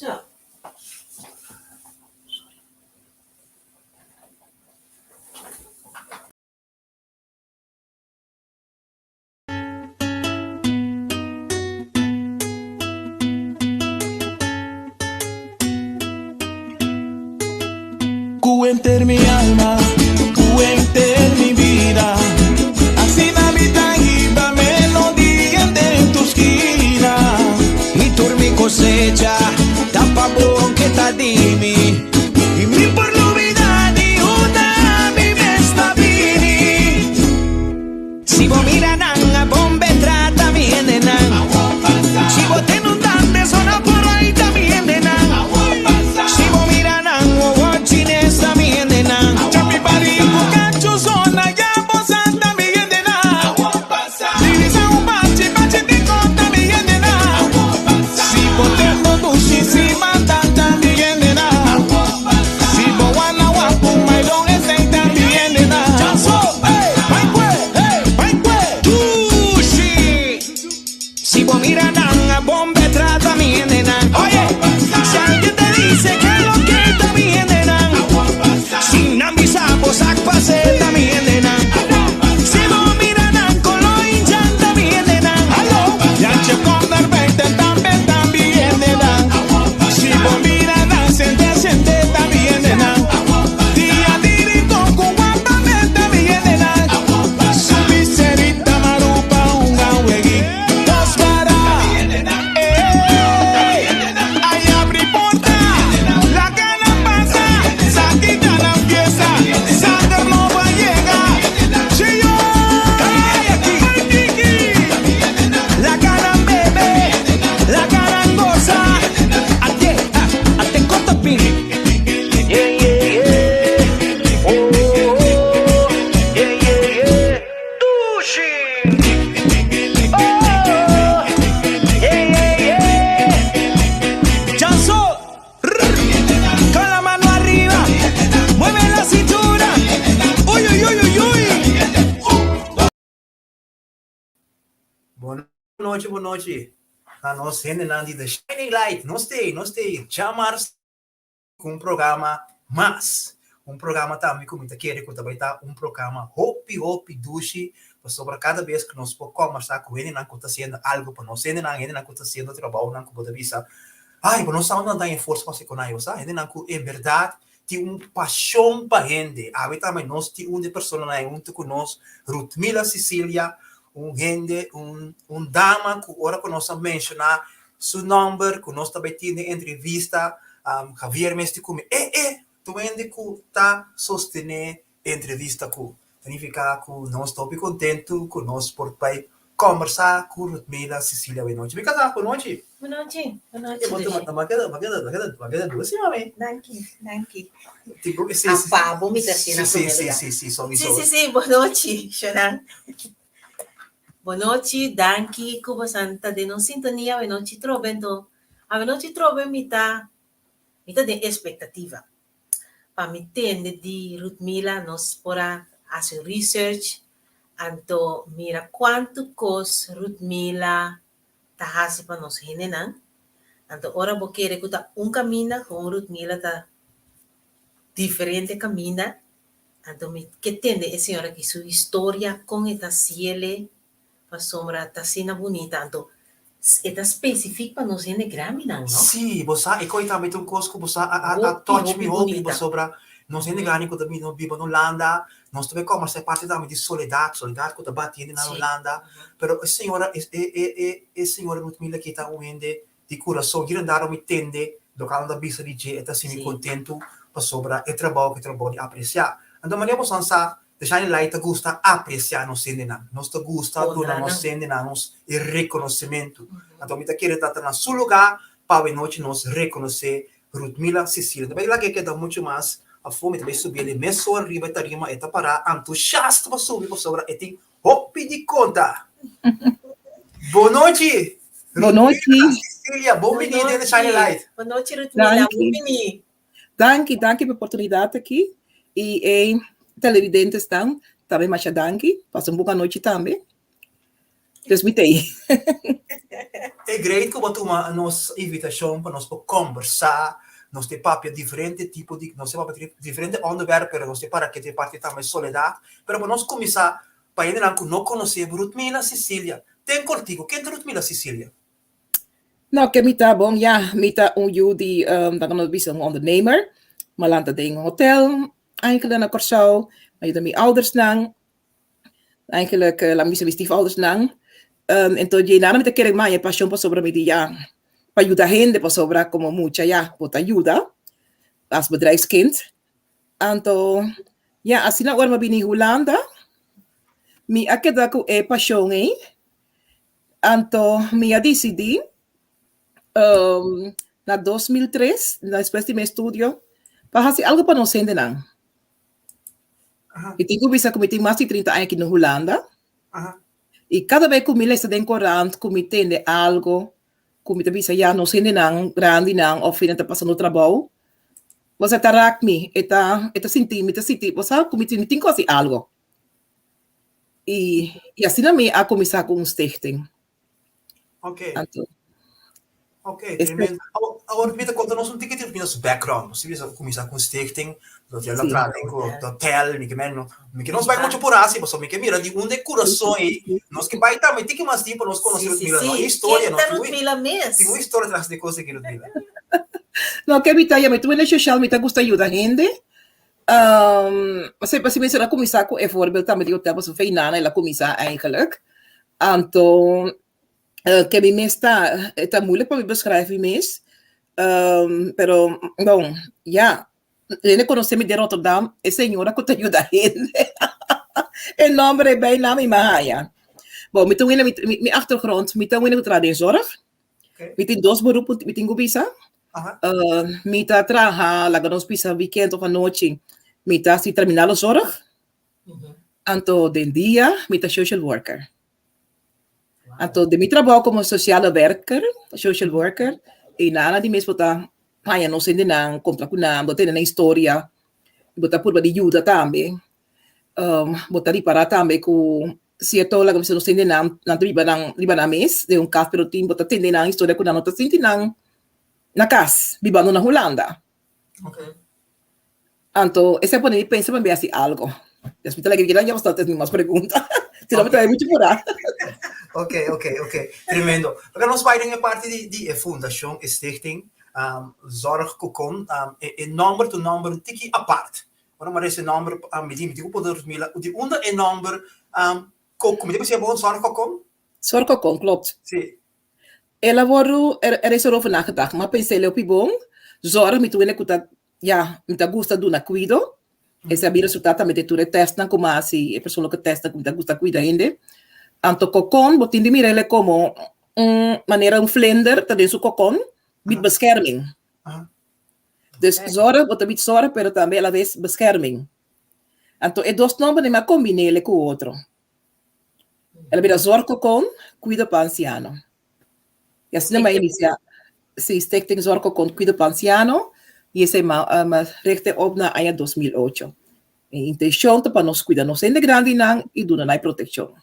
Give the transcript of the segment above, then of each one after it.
So. Ku henter mi alma, ku henter mi bida, asina mi ta hiba melodia den tur skina. I tur mi kosecha ta pa bo ke ta di mi, i mi por lubida di unda mi mes ta bini. Si bo mira nan a bon be trata mi hendenan. Si bo ten un dan de zona por ahí ta mi hendenan. Si bo mira nan wowo chines ta mi hendenan. Chapi bari ku kachu zona ya bo sa ta mi hendenan. Dirisa un bachi bachi di konta mi hendenan. Si bo ten bo dushi si manda ta mi hendenan. Si bo wana wapu maidon esei ta mi hendenan. Bai kue, bai kue, dushi. Si bo mira nan a bon be trata mi hendenan. Oye, si alguien te dice que lo que ta mi hendenan. Si nan bisa bo sak pase ta mi hendenan. Si bo mira nan kolo injan ta mi hendenan. Jantje kom naar buiten tambe ta mi hendenan. Si bo mira nan sente sente ta mi hendenan. Dia di Rincon ku Guapamel ta mi hendenan. Subi Serita Maru pa hunga weg'i dos para. Ey, ay abri porta, laga nan pasa, sa kita nan fiesta, sanger nobo a yega. Chiyo, ay Kiki. Laga nan bebe, laga nan gosa. Ate, ah, ate kota pin. Yeah, yeah, yeah. Oh, oh, oh. Yeah, yeah, yeah. Dushi. Oh, yeah, yeah, yeah. Chanzo. Rrr. Con la mano arriba. Mueve la cintura. Uy, uy, uy, uy, uy. Bon nochi, bon nochi na nos hendenan di The Shining Light. Nos t'ei, nos t'ei djamars ku un programa mas. Un programa tambe ku mi ta kere ku ta bai ta un programa hopi, hopi dushi, pasobra kada bes ku nos por kòmbersá ku hendenan ku ta hasiendo algu pa nos hendenan, hendenan ku ta hasiendo trabounan ku bo ta bisa, ay, bo no sa unda nan ta haña forsa pa hasi ku nan, bo sa? Hendenan ku en bèrdat tin un pashon pa hende. Awe tambe nos tin un di e personanan ei huntu ku nos, Ruthmila Cecilia, un hende, un un dama ku ora ku nos a menshoná su nòmber, ku nos ta bai tin den entrevista, Javier mes di ku mi, e e, tur hende ku ta sostené e entrevista ku ta nifiká ku nos ta hopi kontentu ku nos por bai Kòmbersá ku Rutmila Cecilia Buenochi. Mi kasá, buenochi. Buenochi, buenochi E bo Dushi. ta keda, ta keda, ta keda, ta keda dushi mami. Danki, danki. Tipo, si, A si, pa bo mi ta hasi na si, promé si, lugar. si, si, so mi Si, so. si, si, buenochi, Shonan. Buenochi, danki ku bosan ta den nos sintonia buenochi trobe anto. Awenochi trobe mi ta, mi ta den espektativa. Pa mi tende di Ruthmila nos por a hasi un research anto mira cuanto cos Ruthmila ta hasi pa nos hendenan. Anto ora bo kere cu ta un caminda con Ruthmila ta diferente caminda. Anto mi ke tende e señora aki su historia con e ta haciele Pasobra ta asina bunita, anto e ta specific pa nos hende grandinan, no? Sí, bo sa, e koe tambe ta un kos ku bo sa a a Hopi, touch hopi mi hopi, bunita. pasobra nos hende grandi ku ta bini biba na Hulanda, nos ta bai kòmbersá e parti tambe di soledat, soledat ku ta bati hende na Hulanda, pero e señora, e e e e señora Ruthmila aki ta un hende di kurason, hier en daar mi tende loke nan ta bisa di dje, e ta hasi mi kontentu pasobra e trabou ku e trabou di apresiá. Anto manera boso nan sa, The Shining Light ta gusta apresiá nos hendenan. Nos ta gusta duna nos hendenan nos e rekonosementu. Anto mi ta kere ta ta na su lugá pa awenochi nos rekonosé Ruthmila Cecilia. Ta bai laga e keda muchu mas afó, mi ta bai subi el mesora riba e tarima, e ta pará antushasta pa subi pasobra e tin hopi di konta. Bonochi! Bonochi! Cecilia, bon bini den The Shining Light. Bonochi Ruthmila, bon bini. Danki, danki pa e oportunidat aki. I e televidentes tan, tambe masha danki. Pasa un bon anochi tambe. Dus mi t'ei. E great ku bo tuma nos invitashon pa nos por kombersá, nos te papia diferente tipo di, nos te papia diferente onderwerp, pero nos te para ke te parti tambe soledat. Pero pa nos kuminsá, pa hendenan ku no konosé bo, Ruthmila Cecilia, ten kortiku, ken ta Ruthmila Cecilia? No, ke mi ta bon, ya, mi ta un yu di, dan nos bisa un ondernemer, mi a lanta den un hotel, eigenlijk na Kòrsou, mi a yuda mi oudersnan, Eigenlijk laat mi bisa mi stiefouders-nan. Enton dje nada mi ta kere maña pasion pasobra mi di ya pa yuda hende pasobra como mucha ya bo ta yuda as bedrijfskind. Anto ya asina ora mi a bini Hulanda mi a keda ku e pasion ei anto mi a disidi na 2003 despues di mi estudio pa hasi algo pa nos hendenan. Mi tin ku bisa ku mi tin mas di 30 aña aki na Hulanda. I kada bes ku mi lesa den korant ku mi tende algo ku mi ta bisa ya nos hendenan grandinan òf hende ta pasando trabou, bo sa ta rak mi, e ta e ta sinti mi ta sinti bo sa ku mi tin mi tin ku hasi algo. I i asina mi a kuminsá ku un stichting. Ok. Anto. Ok, tremendo. Awor mi ta konta nos un tiki di nos background. Nos bisa kuminsá ku un stichting, nos ya la traha den ku hotel, mi ke men no. Mi ke nos bai mucho por hasi, pasobra mi ke mira di unda e kurason ei. Nos ke bai tambe tiki mas diep pa nos konosé Rutmila, no? E historia, no? Tin un historia tras di e kos aki, Rutmila. No, ke mi ta ya, mi ta wende shoshaal, mi ta gusta yuda hende. Pasobra si mi a kuminsá ku e voorbeeld tambe di hotel, pasobra Feinana el a kuminsá eigenlijk. Anto ke mi mes ta, e ta moeilijk pa mi beschrijf mi mes, pero bon, ya, hende konosé mi den Rotterdam, e señora ku ta yuda hende. E nòmber ei bijna mi a haña. Bon, mi ta wende, mi mi achtergrond, mi ta wende ku traha den zorg. Mi tin dos beroep ku mi tin ku bisa. Mi ta traha, laga nos bisa weekend of anochi, mi ta hasi terminale zorg. Anto den dia mi ta social worker. Anto den mi trabou komo sociale werker, social worker, e nana di mes bo ta haña nos hendenan, kontra ku nan, bo tene nan historia, bo ta purba di yuda tambe. Bo ta ripará tambe ku sierto laga bisa nos hendenan, nan ta biba nan riba nan mes den un kas pero tin bo ta tende nan historia ku nan no ta sinti nan na kas bibando na Hulanda. Anto esei a pone mi pensa pa mi hasi algo. Despues mi ta laga mi ya bastante mi mas pregunta. Si no mi ta bai muchu purá. Ok, ok, ok. Tremendo. Oké, nos bai den e parti di, di e fundashon, e stichting, um, Zorg Kokon. Um, e, e nomber ta un nomber un tiki apart. Ora mi a resa e nomber, um, mi di, mi tin ku poder Rutmila, di unda e nomber, um, Kokon? Mi ta bisa bon Zorg Kokon? Zorg Kokon, klopt. Si. El a wordu, er, er is erover nagedacht, maar pensé leo pi bon, zorg mi tuwene ku ta Ya, mi ta gusta duna kuido. Esei a bin resultá tambe den tur e tèstnan ku mi a hasi, e persoonlijke tèstnan ku mi ta gusta kuida hende. Anto kokon, bo tin di mira el komo un manera un vlinder ta den su kokon, biedt bescherming. Dus zorg, bo ta biedt zorg, pero tambe alaves bescherming. Anto e dos nòmbernan mi a kombin'é ku otro. El a bira zorgkokon, kuido pa ansiano. I asina mi a inisiá si Stichting Zorgkokon Kuido pa Ansiano i esei mi a richt op na aña 2008. E intenshon ta pa nos kuida nos hende grandinan i duna nan e protekshon.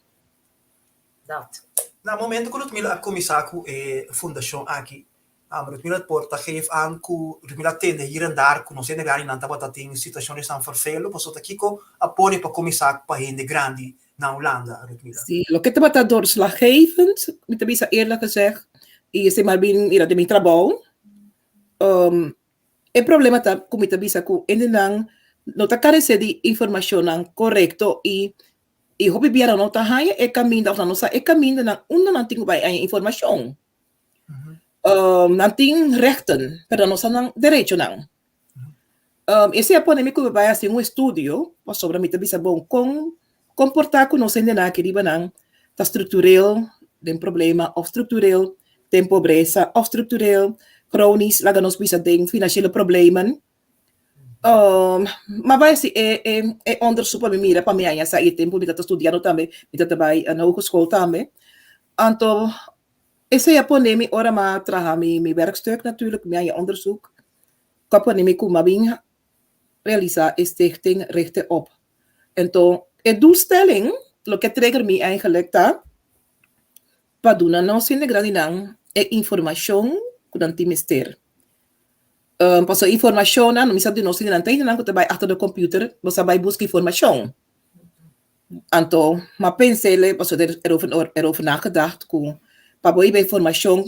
Dat. Na momento ku Rutmila a kuminsá ku e fundashon aki, Rutmila por ta geef aan ku Rutmila a tende hier en daar ku nos hende grandinan tabata tin situashonnan vervelend, pasobra ta kiko a pone pa kuminsá pa hende grandi na Hulanda, Rutmila? Sí, loke tabata doorslaggevend, mi ta bisa eerlijk gezegd, i esei mi a bin mira den mi trabou, e problema ta ku mi ta bisa ku hendenan no ta karesé di informashonnan korekto i i hopi bia nan no ta haña e kaminda òf nan no sa e kamindanan unda nan tin ku bai haña informashon. Nan tin rechten, pero nan no sa nan derechonan. Esei a pone mi ku mi bai hasi un estudio pasobra mi ta bisa bon kon komportá ku nos hendenan aki riba nan ta struktureel den problema òf struktureel den pobresa òf struktureel kronisch laga nos bisa den finansiële problemen. Mi a bai hasi e e onderzoek pa mi mira pa mi haña sa i e tempu mi ta studiando tambe mi ta bai na hogeschool tambe. Anto esei a pone mi ora mi a traha mi mi werkstuk natuurlijk mi haña onderzoek Ku a pone mi ku m'a bin realisá e stichting Richten Op. Enton e doelstelling, loke a trigger mi eigenlijk ta, Pa duna nos hende grandinan e informashon ku nan tin mester. Pasobra informashonnan, mi sa di nos hendenan ta hendenan ku ta bai achter de computer, bo sa bai buska informashon. Anto m'a pensa el pasobra er erover nagedacht ku pa bo hiba informashon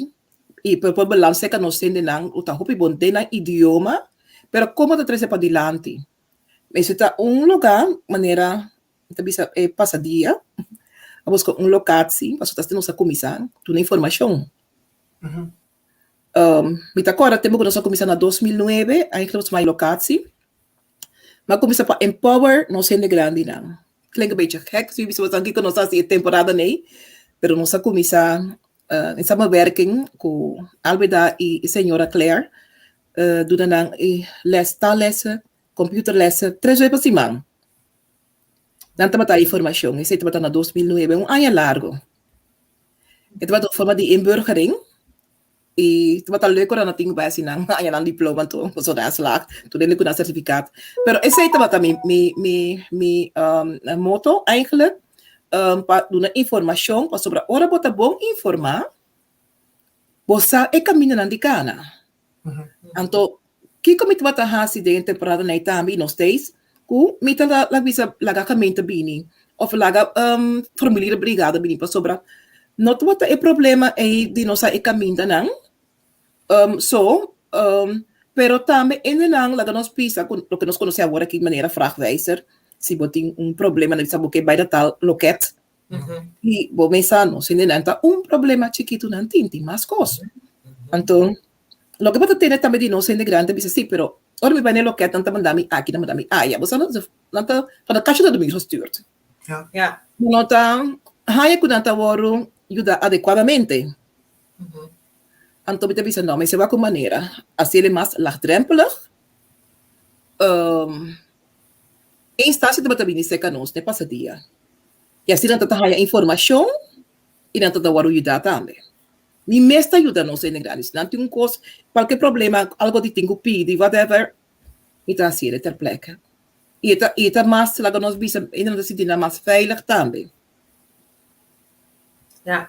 i por por beland serka nos hendenan ku ta hopi bon den nan idioma, pero komo ta trese padilanti. Mester ta un lugá manera Mi ta bisa e pasadia a buska un lokatie pasobra ta nos a kuminsá duna informashon. Mi ta kòrda tempu ku nos a kuminsá na 2009, eigenlijk nos a lokatie. Mi a kuminsá pa empower nos hende grandinan. Klink un bechi gek si mi bisa boso kiko nos a hasi e temporada nei, pero nos a kuminsá en samenwerking ku Alveda i señora Claire duna nan e lès, taallessen, computerlessen, tres wes pa siman. Nan tabata e formacion, esey tabata na 2009, un aña largo. E tabata un forma di inburgering y tabata leuk ora nan tin cu bay haci nan haña nan diploma anto, pasobra nan a slaag, tur hende cu nan certificaat. Pero esey tabata mi mi mi mi moto eigenlijk, pa duna informacion pasobra ora bo ta bon informa, bo sa e camindanan di cana. Anto, kiko mi tabata hasi den e temporada nei tambe i nos steeds? Ku mi ta laga bisa laga gemeente bini òf laga formulier brigada bini pasobra no tabata e problema ei di nos a e kamindanan. So, pero tambe hendenan laga nos bisa ku loke nos konosé awor aki manera vraagwijzer, si bo tin un problema nan bisa bo ke bai na tal loket i bo mesa nos hendenan ta un problema chikitu nan tin, tin mas kos. Anto, Loke bo ta tene tambe di nos hende grandi ta bisa si, pero ora mi bai na e loket nan ta manda mi aki, nan manda mi aya. Bo sa nan ta van de kastje tot de muur gestuurd. Ja. Bo no ta haña ku nan ta wòrdu yuda adekuadamente. Anto mi ta bisa no, mester wak un manera hasiel e mas laagdrempelig. E instancia tabata bini serka nos den pasadia i asina nan ta haña informashon i nan ta wòrdu yuda tambe. Mi mes ta yuda nos hende grandi. Si nan tin un kos, kualke problema, algo di tin ku pidi, whatever, mi ta hasiel ter plekke. I e ta, i e ta mas laga nos bisa, hende nan ta sinti nan mas veilig tambe. Ja.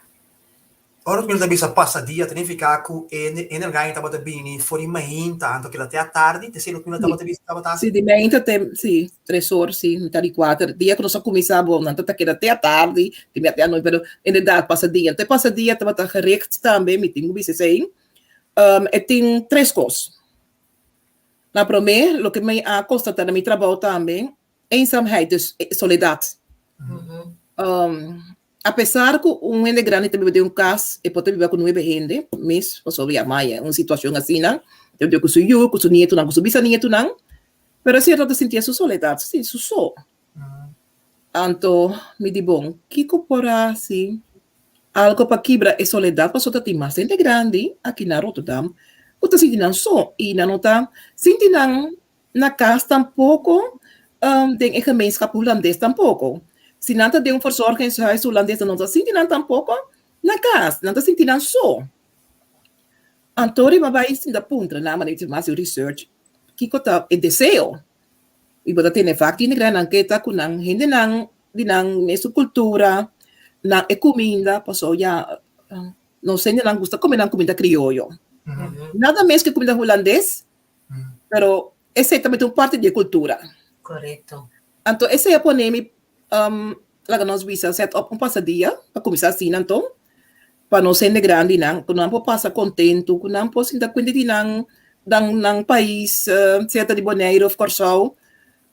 Ora ku mi ta bisa pasadia ta nifiká ku e hende grandi tabata bini for di mainta anto kila te atardi, ta esei loke mi tabata bisa tabata hasi? Si, di mainta te, si, tres or, si, mitad di kuater. Dia ku nos a kuminsá bo, nan ta keda te atardi, te mia te anochi, pero inderdaad pasadia. Te pasadia tabata gericht tambe, mi tin ku bisa esei. E tin tres kos. Na promé, loke mi a konstatá na mi trabou tambe, eenzaamheid, dus soledat. Apesar ku un hende grandi ta biba den un kas, e por ta biba ku nuebe hende mes, pasobra ya maya un situashon asina, ta biba ku su yu, ku su nietunan, ku su bisanietunan, pero esei ta sintié su soledat, su sinti su so. Anto mi di bon, kiko por hasi algo pa kibra e soledat pasobra ta tin mas hende grandi aki na Rotterdam ku ta sinti nan so i nan no ta sinti nan Na kas tampoko, den e gemeenschap hulandes tampoko. Si nan ta den un verzorgingshuis hulandes nan no ta sinti nan tampoko na kas, nan ta sinti nan so. Anto riba bai sinta puntra nan manera di hasi research kiko ta e deseo. I bo ta tene vak di integrá nan ke ta ku nan hendenan di nan mesun kultura, nan e kuminda pasobra ya nos hendenan gusta kome nan kuminda krioyo. Nada mes ke kuminda hulandes. Pero esei tambe ta un parti di e kultura. Korekto. Anto esei a pone mi laga nos bisa set up un pasadia pa kuminsá asina anto pa nos hende grandinan ku nan por pasa kontentu ku nan por sinta kuenta di nan nan nan pais sea ta di Boneiru of Kòrsou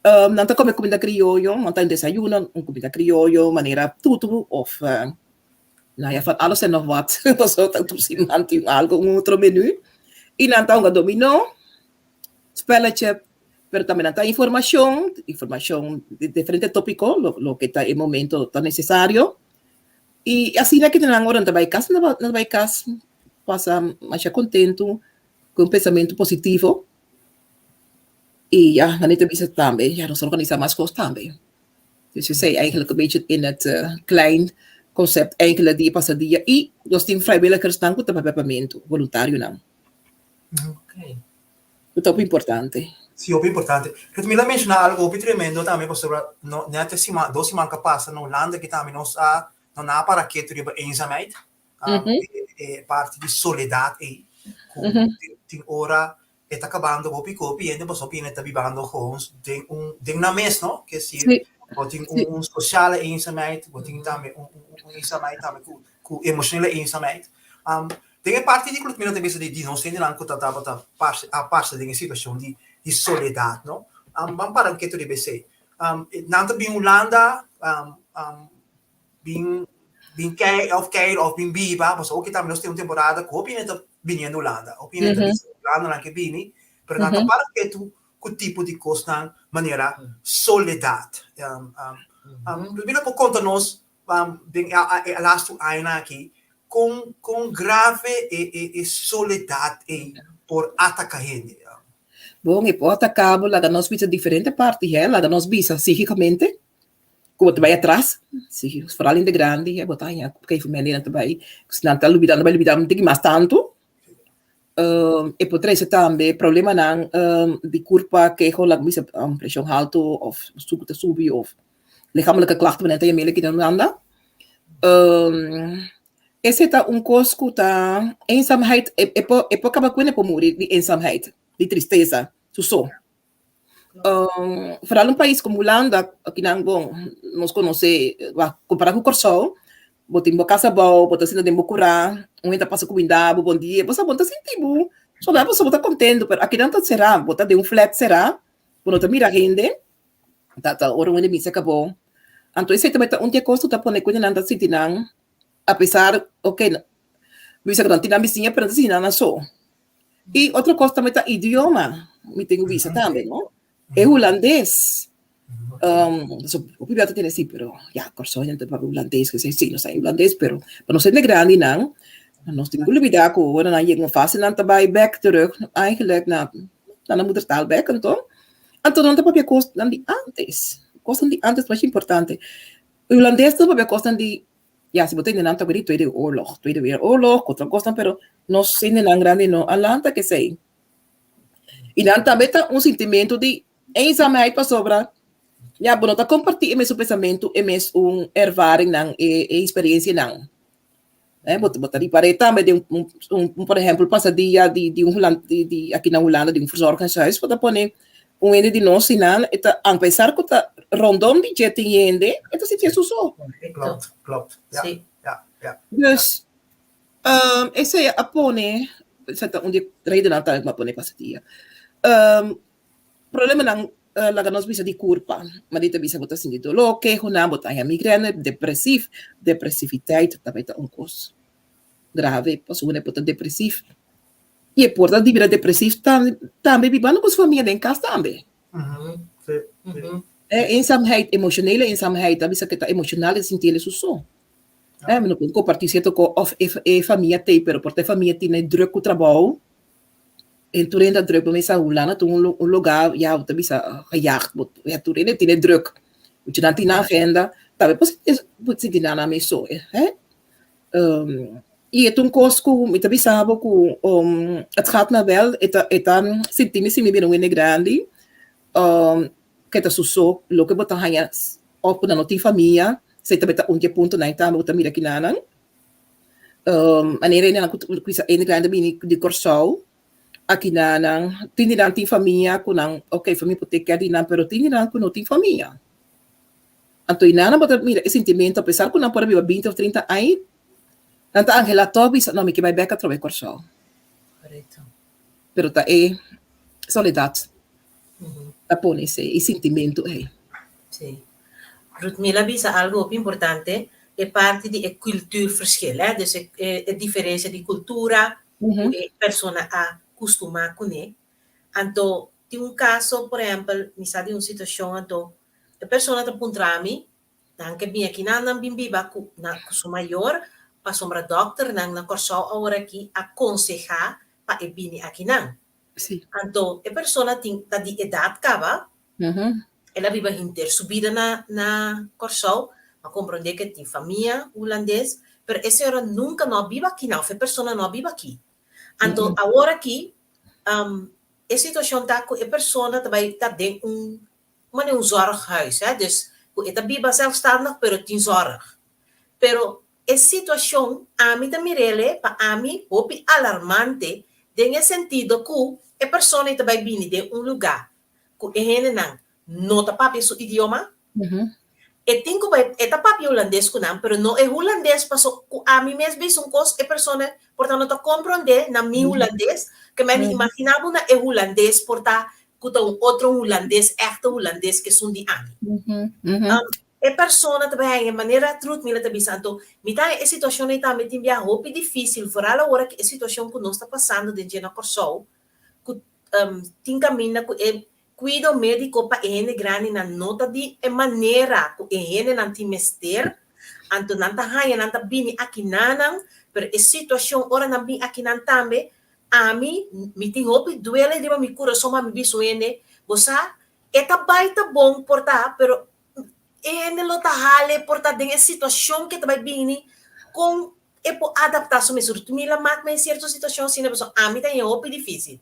nan ta kome kuminda krioyo nan ta desayuno un kuminda krioyo manera tutu of Nou ja, van alles en nog wat. Pasobra ta tur siman tin algo, un otro menu. I nan ta hunga dominó, spelletje, pero tambe nan ta informashon, informashon di diferente tópiko, lo loke ta e momento ta nesesario. I asina ki nan ora nan ta bai kas, nan ta bai kas pasa masha kontentu, ku un pensamentu positivo. I ya, nan ta bisa tambe, ya nos a organisá mas kos tambe. Dus esei eigenlijk een beetje in het klein concept eigenlijk di e pasadia y nos tin vrijwilligersnan cu ta papia pamiento, voluntarionan. Okay. Cu ta hopi importante. Sí, hopi importante. Rutmila a menciona algo hopi tremendo tambe pasobra no net e siman, dos siman cu a pasa na Hulanda aki tambe nos a, no nan a para ketu riba eenzaamheid. E parti di soledat ei, ku tin ora e ta kabando hopi ku hopi hende, pasobra hopi hende ta bibando gewoon den un den nan mes, no? Ke si bo tin un sosiale eenzaamheid, bo tin tambe un eenzaamheid tambe ku ku emoshonele eenzaamheid. Den e parti di Klutmina ta bisa di nos hendenan ku ta tabata parse a pasa den e situashon di di soledat, no? Ban para un ketu riba esei. Nan ta bin Hulanda bin bin kei of kei of bin biba, pasobra oki tambe nos tin un temporada ku hopi hende ta biniendo Hulanda, hopi hende ta bisa Hulanda nan ke bini, pero nan ta para ketu ku tipo di kosnan manera soledat. Ludmila por konta nos den e lastu añanan aki kon kon grave e soledat ei por ataka hende? Bon, e por ataka bo laga nos bisa diferente parti, he, laga nos bisa psíkikamente. Ku bo ta bai atras, si, foral hende grandi, bo ta haña ku kei familia nan ta bai, si nan ta lubida, nan ta bai lubida un tiki mas tantu. E por trese tambe problemanan di kurpa, keho, laga bisa preshon haltu òf suku ta subi òf lichamelijke klachten manera ta yama elaki na Hulanda. Ese ta un kos ku ta eenzaamheid, e por e por kaba ku hende por muri di eenzaamheid, di tristesa, su so. Foral un pais como Hulanda, akinan bon, nos konosé, kompará ku Kòrsou, bo tin bo kas abou, bo ta sinta den bo kurá, un hende ta pasa kuminda bo bon dia, bo sa bo no ta sinti bo sola pasobra bo ta kontentu, pero akinan ta será, bo ta den un flat será, bo no ta mira hende, ta ta ora un hende misa kabo. Anto esei tambe ta un di e kos ku ta pone ku nan ta sinti nan, apesar, oke, mi bisa ku nan tin nan bisiña, pero nan ta sinti nan nan so. I otro kos tambe ta idioma, mi tin ku bisa tambe, no? E hulandes. So, hopi bia ta tene si, pero ya, Kòrsou hende ta papia hulandes, kese si, nos sa hulandes, pero pa nos hende grandinan, nos tin ku lubidá ku ora nan yega un fase nan ta bai bèk terug eigenlijk na na nan moedertaal bèk, anto, anto nan ta papia kosnan di ántes, kosnan di ántes masha importante. Hulandes ta papia kosnan di Ya, si bo ta hende nan toka di Tweede Oorlog, Tweede Wereldoorlog, otro kosnan, pero nos hendenan grandi no a lanta kesei. I nan tambe ta un sintimentu di eenzaamheid pasobra ya bo no ta kompartí e mesun pensamentu, e mesun ervaringnan, e e eksperensianan. Eh, bo bo ta ripar'é tambe den un un por ehèmpel pasadia di di un hulan di di aki na Hulanda di un verzorgingshuis bo ta pone Un hende di nos sinan e ta apesar ku ta rondom di dje tin hende, e ta sinti su so. Klopt, klopt. Ja, Sí. ja, ja. Dus, esei a pone, esei ta un di e redennan tambe ku mi a pone pasa dia. Problemanan laga nos bisa di kurpa, manera ta bisa bo ta sinti doló, kehonan, bo ta haña migrène, depresif, depresiviteit tambe ta un kos grave, pasobra bo ta depresif. I e por ta di bira depresief tambe bibando ku su famia den kas tambe. E eenzaamheid, emotionele eenzaamheid, ta bisa ku ta emoshonal e sinti el su so. Mi no por kompartí sierto kos òf e famia t'ei pero por ta e famia tene drùk ku trabou, en tur hende ta drùk bo mester Hulanda ta un lugá ya bo ta bisa gejaagd ya tur hende tene drùk, muchanan tin nan agenda, tambe por sinti nan nan mes so. I e ta un kos ku mi ta bisa bo ku het gaat me wel, e ta e ta sinti mi si mi bira un hende grandi, ke ta su so, loke bo ta haña òf ku nan no tin famia, esei tambe ta un di e puntonan tambe bo ta mira kinanan. Manera hendenan ku bisa hende grandi a bini di Kòrsou, akinanan tin di nan tin famia ku nan oke famia por take care di nan, pero tin di nan ku no tin famia. Anto i nan a bota mira e sintimentu apesar ku nan por a biba binti òf trinta aña, nan ta anhelá tòg bisa, no, mi ke bai bèk atrobe Kòrsou. Pero ta e soledat ta pone esei, e sintimentu ei. Sí. Ruthmila a bisa algu hopi importante, e parti di e cultuurverschil, hè, dus e e diferensia di kultura ku e persona a kustumá kuné. Anto tin un kaso, por ehèmpel, mi sa di un situashon anto E persona ta puntra mi, nan ke bin aki nan nan bin biba ku nan ku su mayor pasobra dòkternan na Kòrsou aworakí a konsehá pa e bini aki nan. Sí. Anto e persona tin ta di edat kaba, el a biba henter su bida na na Kòrsou, a komprondé ke tin famia hulandes, pero e señora nunka no a biba aki nan òf e persona no a biba aki. Anto aworakí e situashon ta ku e persona ta bai ta den un manera un zorghuis, hè, dus ku e ta biba zelfstandig pero tin zorg. Pero. E situashon ami ta mir'el pa ami hopi alarmante den e sentido ku e persona ei ta bai bini den un lugá ku e hendenan no ta papia su idioma. E tin ku bai, e ta papia hulandes ku nan, pero no e hulandes paso ku ami mes bisa un kos e persona por ta no ta komprondé na mi hulandes, ke mi a imaginá bo na e hulandes por ta ku ta un otro hulandes, èkte hulandes ke esun di ami. E persona ta bai haña manera Ruth Miller ta bisa, anto mi ta haña e situashon ei tambe tin bia hopi difísil, foral awor aki e situashon ku nos ta pasando den dje na Kòrsou, ku tin kaminda ku e kuido médiko pa e hende grandinan no ta di e manera ku e hendenan tin mester, anto nan ta haña nan ta bini akinanan, pero e situashon ora nan bin akinan tambe, ami mi tin hopi duele riba mi kurason pa mi bisa un hende, bo sa e ta bai ta bon por ta, pero e hende lo ta hale por ta den e situashon ke ta bai bini kon e por adaptá su mes. Mi la mak me sierto situashon asina pasobra ami ta haña hopi difísil.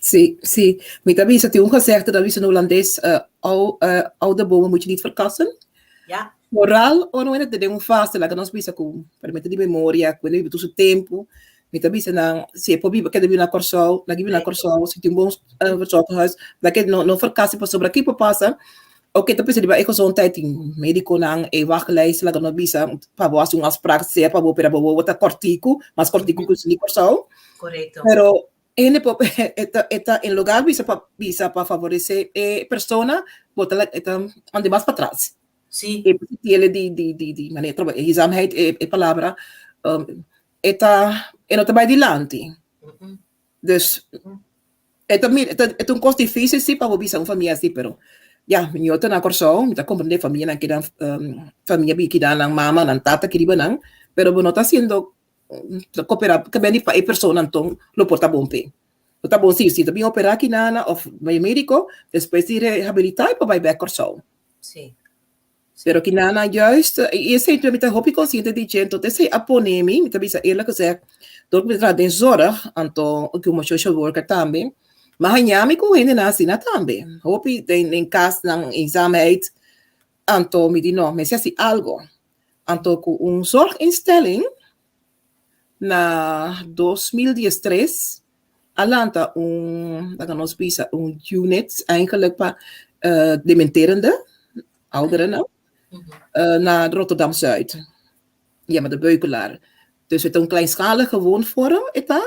Sí, sí. Mi ta bisa, tin un gezegde dat bisa in Holandes, uh, ou, uh, oude bomen moet je niet verkassen. Ja. Vooral ora we den un fase, laga nos bisa ku permite di memoria, ku biba tur su tempu, mi ta bisa nan, si e por biba, keda biba na Kòrsou, laga biba na Kòrsou, si tin un bon uh, verzorgingshuis, laga no, no verkassen pasobra kiko pasa, Oke, ta pensa riba e gezondheid, tin medikonan, e wachtlijst, laga nos bisa, pa bo hasi un afspraak, sea pa bo opera bo wowo ta kòrtiku, mas kòrtiku ku di Kòrsou. Korekto. Pero hende por e ta e ta en lugar bisa pa bisa pa favoresé e persona, bo ta e ta manda mas patras. Sí. E tiene di di di di manera trobe eenzaamheid e e palabra, e ta e no ta bai dilanti. Dus e ta mira, e ta un kos difísil sí pa bo bisa un famia así, pero ya, mi ño ta na Kòrsou, mi ta komprendé famianan kinan, famia bi kinan, nan mama, nan tata ki riba nan, pero bo no ta hasiendo koperá ke beni pa e persona anton lo por ta bon p'e. Lo ta bon si, si ta bin operá kinana òf bai médiko, despues di rehabilitá e por bai bèk Kòrsou. Sí. Pero kinana juist, i esei mi ta hopi konsiente di dje, entonces esei a pone mi, mi ta bisa eerlijk gezegd, dor ku mi ta traha den zorg, anto como social worker tambe, mi a haña mi ku hendenan asina tambe, hopi den den kasnan, eenzaamheid, anto mi di no, mester hasi algo. Anto ku un zorginstelling na 2013 a lanta un, laga nos bisa, un unit eigenlijk pa dementerende ouderen na Rotterdam Zuid. Yama de Beukelaar. Dus e ta un kleinschalige woonvorm e ta,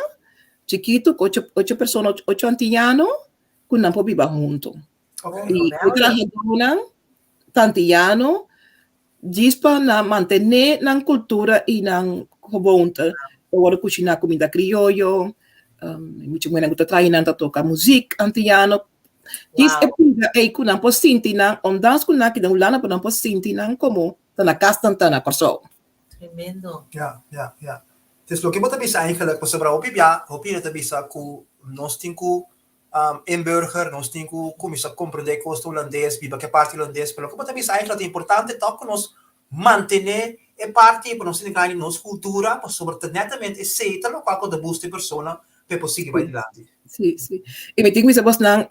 chikitu, ku ocho, ocho persona, ocho antiano ku nan por biba huntu. I e trahadónan ta antiano djis pa nan mantené nan kultura i nan gewoonte. Ta wòrdu kushiná kuminda krioyo, mucha muhernan ku ta traha nan ta toka muzik antiano. Djis e bida ei ku nan por sinti nan, ondanks ku nan keda Hulanda, pero nan por sinti nan komo ta na kas nan ta na Kòrsou. Tremendo. Ja, ja, ja. Dus loke bo ta bisa eigenlijk, pasobra hopi bia, hopi hende ta bisa ku nos tin ku inburger, nos tin ku kuminsá komprendé kos ta hulandes, biba ku e parti hulandes, pero loke bo ta bisa eigenlijk ta importante tòg ku nos mantené e parti pa nos tin grandi nos kultura, pasobra ta netamente esei ta lokual ku ta busta e persona pa e por sigui bai dilanti. Sí, sí. I mi tin ku bisa bosnan,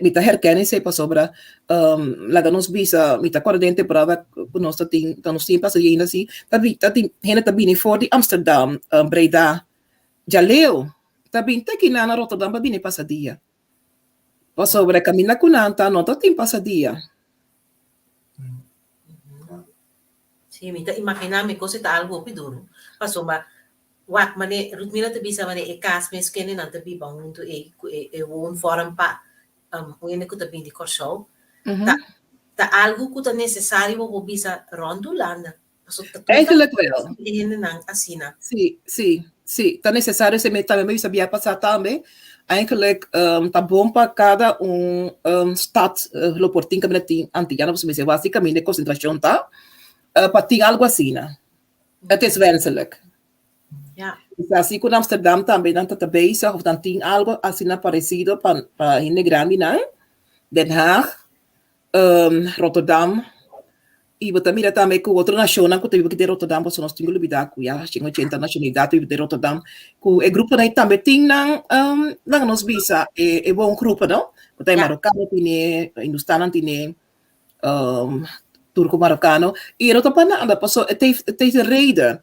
mi ta herken esei pasobra laga nos bisa, mi ta kòrda den temporada ku nos ta tin, ta nos tin pasa yendo asi, ta tin hende ta bini for di Amsterdam, Breda, Djaleu ta bin te kinan na Rotterdam pa bini pasa dia. Pasobra e kaminda ku nan ta no ta tin pasa dia. Sí, mi ta imaginá mi kos e ta algu hopi duru. Pasobra wak mane Rutmila ta bisa mane e kas mes kende nan ta biba huntu ei ku e e woonvorm pa un hende ku ta bin di Kòrsou. Ta ta algu ku ta nesesario bo por bisa rònt Hulanda. Eigenlijk wel. Hendenan asina. Sí, sí, sí. Ta necesario, se me tambe me bisa bia pasá tambe. Eigenlijk um, ta bon pa cada un um, stad uh, lo por tin caminda tin antillano, pasobra mi se wasi caminda concentracion ta, uh, pa tin algo asina. Het is wenselijk. Ja. Dus así ku Amsterdam tambe nan ta ta bezig of dan tin algo asina parecido pa pa hende grandinan. Den Haag, um, Rotterdam, I bo ta mira tambe ku otro nashonnan ku ta biba aki den Rotterdam, pasobra nos tin ku lubidá ku ya shen ochenta nashonalidat ta biba den Rotterdam, ku e gruponan ei tambe tin nan, laga nos bisa, e e bon grupo no, ku ta e marokano tine, hindustannan tine, turko marokano, i e no ta pa nada, pasobra e ta e ta reden.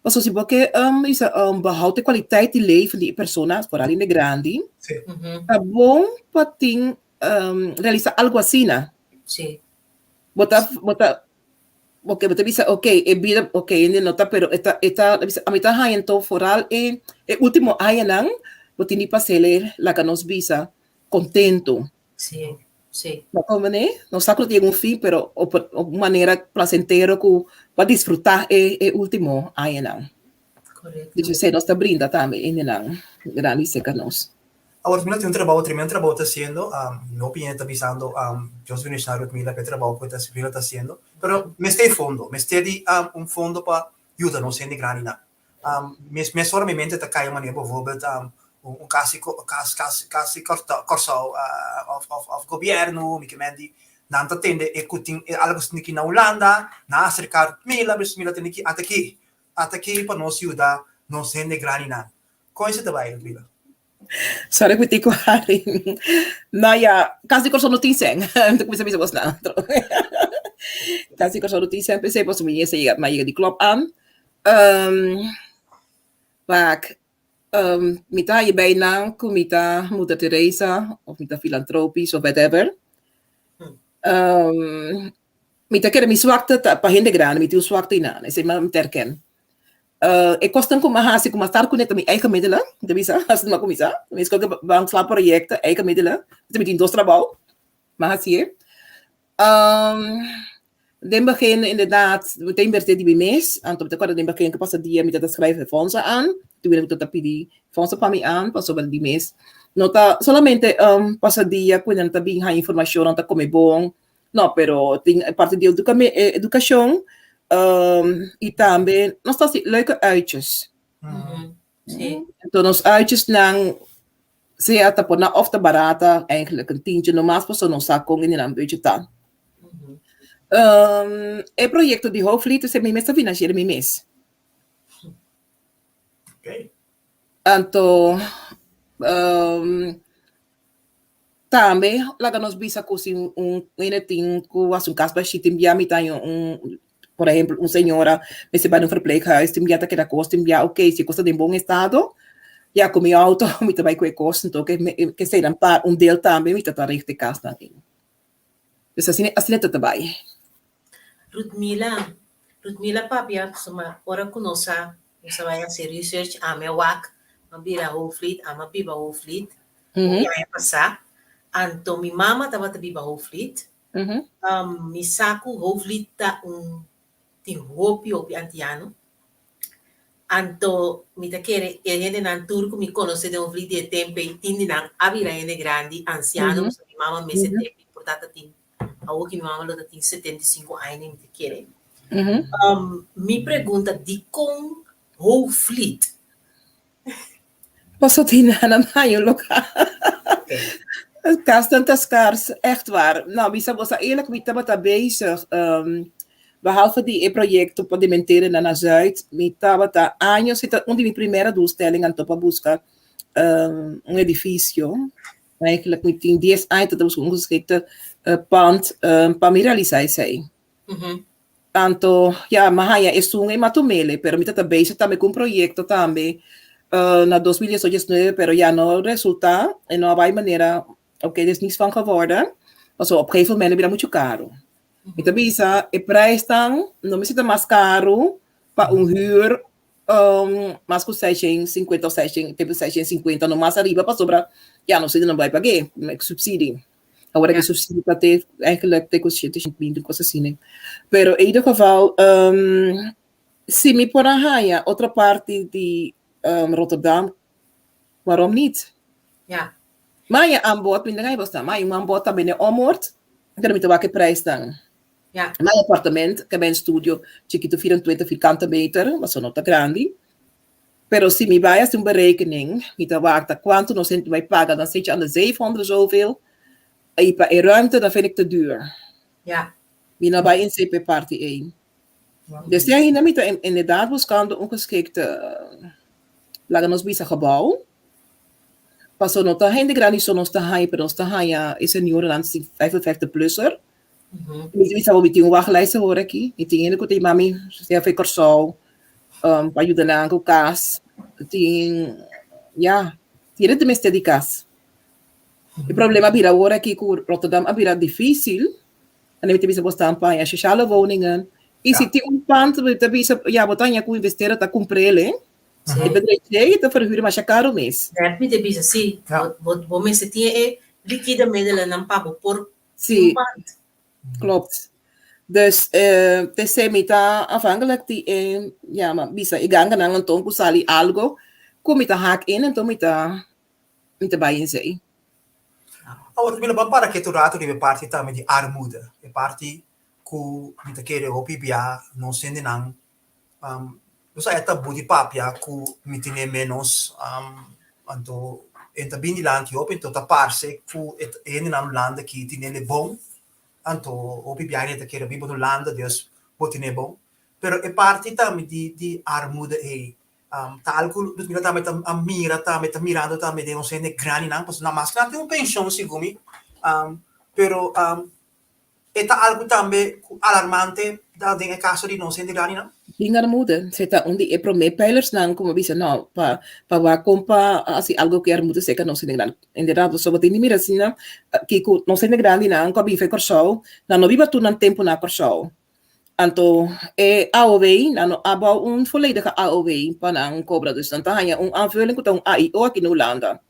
Paso si bo ke um, bisa, um, behoud de kwaliteit di leven di e persona, vooral in de grandi, Sí. Ta bon pa tin um, realisa algo asina. Sí. Bo ta, bo ta, ok, bo ta bisa, ok, e bida, ok, hende no ta, pero e ta, e ta, bisa, ami ta haña anto vooral e, e último añanan, bo tin di pas'é laga nos bisa contento. Sí, sí. Bo comprende? Nos sa ku no tin un fin, pero op, op un manera placentero ku pa disfrutá e, e último añanan. Correcto. Dus esei nos ta brinda tambe hendenan grandi serka nos. Awor, Rutmila tin un trabou, tremendo trabou ta hasiendo. Um, no hopi hende ta bisando, um, Dios bendiciona Rutmila pa e trabou ku e ta, Rutmila ta hasiendo. Pero mester e fondo, mester di um, un fondo pa yuda nos hende grandinan. Um, mes, mesora mi mente ta kai un manera, bijvoorbeeld, um, un, un kas di, kas, kas, kas di Kòrsou, uh, of, of, of gobièrnu, mi ke men di, nan ta tende e ku tin e algu asina aki na Hulanda, nan a aserká Rutmila, Rutmila tende ki, ata aki, ata aki pa nos yuda nos hende grandinan. Kon esei ta bai, Rutmila? Sorry ku tiko hari. Nou ja, kas di Kòrsou no tin sèn. Mi ta kuminsá bisa bos nan. Kas di Kòrsou no tin sèn p'esei pasobra mi yega yega mi a yega di klòp an. Wak, mi ta haña bei nan ku mi ta Moeder Teresa òf mi ta filantropisch òf whatever. Mi ta kere mi swakte ta pa hende grandi, mi tin un swakte einan, esei mi ta erken. E kosnan ku mi a hasi ku mi a start kuné ta mi eigen middelen, mi ta bisa, asina mi a kuminsá. Mi a skohe ban sla proyekto, eigen middelen. Mi tin dos trabou, mi a hasié. Den begin inderdaad, mi ta invertí di mi mes, anto mi ta kòrda den begin ku pasa dia mi ta ta skrijf e fondsen aan, tur hende ku ta pidi fondsen pa mi aan pasobra di mes no ta solamente pasa dia ku nan ta bin haña informashon, nan ta kome bon, No, pero tin e parti di edukashon i tambe nos ta hasi leuke uitjes. Sí. Enton nos uitjesnan sea ta por nan òf ta barata eigenlijk un tientje nomas pasobra nos sa kon e nan budget ta. E proyekto di Hoofdlied esei mi mes ta finansiera mi mes. Anto Tambe laga nos bisa ku si un hende tin ku hasi un kas bashí tin bia mi ta haña un por ehempel un señora mester bai na un verpleeghuis tin bia ta keda kos tin bia ok si e kos ta den bon estado ya ku mi outo mi ta bai ku e kos enton ke eseinan pa un deel tambe mi ta ta richt e kasnan ei. Dus asina asina ta ta bai. Rutmila, Rutmila papia suma ora ku nos a nos a bai hasi research ami a wak mi a bira Hoogvliet ami a biba Hoogvliet hopi aña pasá anto mi mama tabata biba Hoogvliet mi sa ku Hoogvliet ta un tin hopi hopi antiano anto mi ta kere e hendenan tur ku mi konosé den Hoogvliet di e tempu ei tin di nan a bira hende grandi ansiano pasobra mi mama mester tempu por tata tin Awor ki mi mama lo ta tin 75 aña mi ta kere. Mi pregunta dikon Hoogvliet? Paso tin nan haña un lokaal. Kasnan ta skars, echt waar. Nou, mi sa bo sa eerlijk, mi tabata bezig, behalve di e proyecto pa dementeren na na Zuid, mi tabata años, e ta un di mi primera doelstellingen anto pa buska un edificio. Eigenlijk mi tin dies aña ta busca un geschikte pand pa mi realisa esei. Anto ya mi a haña esun e matumele pero mi ta ta bezig tambe ku un proyekto tambe na 2018 pero ya no resulta e no a bai manera oke er is niets van geworden pasobra op gegeven moment a bira muchu karu. Mi ta bisa e prijsnan no mester ta mas karu pa un huur mas ku 650 of 600 tempu 650 no mas ariba pasobra ya nos no bai pag'é subsidie. Awor e subsidie ta te eigenlijk te ku 720 kos asina. Pero in ieder geval si mi por a haña otro parti di Rotterdam waarom niet? Ja. Mi haña aanbod mi no haña bosnan mi haña un aanbod tambe den Ommoord pero mi ta wak e prijsnan. Ja. Mi apartement ke ben studio chikitu 24 vierkante meter, pasobra no ta grandi. Pero si mi bai hasi un berekening, mi ta wak ta kuantu nos hende bai paga, dan zit je aan de 700 zoveel. I pa e ruimte dan vind ik te duur. Ja. Mi no bai in CP parti ei. Dus te ainda mi ta inderdaad buscando un geschikte, laga nos bisa gebouw. Paso no ta hende grandi so nos ta haña, pero nos ta haña e seniorennan 55 plusser. Mi ta bisa bo mi tin un wachtlijst awor aki. Mi tin hende ku ta yama mi sea for Kòrsou. Um, pa yuda nan ku kas. Tin, ya, tin hende mester di kas. E problema a bira awor aki ku Rotterdam a bira difísil. En mi ta bisa bo staan pa haña sociale woningen. I si tin un pand, mi ta bisa, ya, bo ta haña ku investeren ta kumpr'el, E bedrijf ei ta verhuur masha karu mes. Net mi ta bisa, si, bo, bo mester tin e liquide middelennan pa bo por Si. un pand. Klopt. Dus eh, TC mi ta afhankelijk di e, ja, ma bisa e ganganan anton ku sali algo ku mi ta haak in, anto mi ta mi ta bai in zee. Awor, mi lo ban para ketu rato riba e parti tambe di armoede. E parti ku mi ta kere hopi bia nos hendenan um, nos a e tabu di papia ku mi tene menos um, anto en ta bin dilanti hopi, anto ta parse ku e hendenan Hulanda ki tinele bon, anto hopi bia hende ta kere biba na Hulanda, dus bo tene bon. Pero e parti tambe di di armoede ei, um, ta algu nos mira tambe ta a mira tambe ta mirando tambe den nos hende grandinan, pasobra nan mas nan tin un penshon segun mi, um, pero um, E ta algu tambe ku alarmante ta den e kaso di nos hende grandinan? Tin armoede, se ta un di e promé pijlersnan ku mi a bisa no pa pa wak kon pa hasi algu ku e armoede serka nos hende grandi. Inderdat pasobra tin di mira asina kiko nos hende grandinan ku a bin for Kòrsou nan no biba tur nan tempu na Kòrsou. Anto e AOW nan no a bou un volledige AOW pa nan kobra dus nan ta haña un aanvulling ku ta un AIO aki na Hulanda.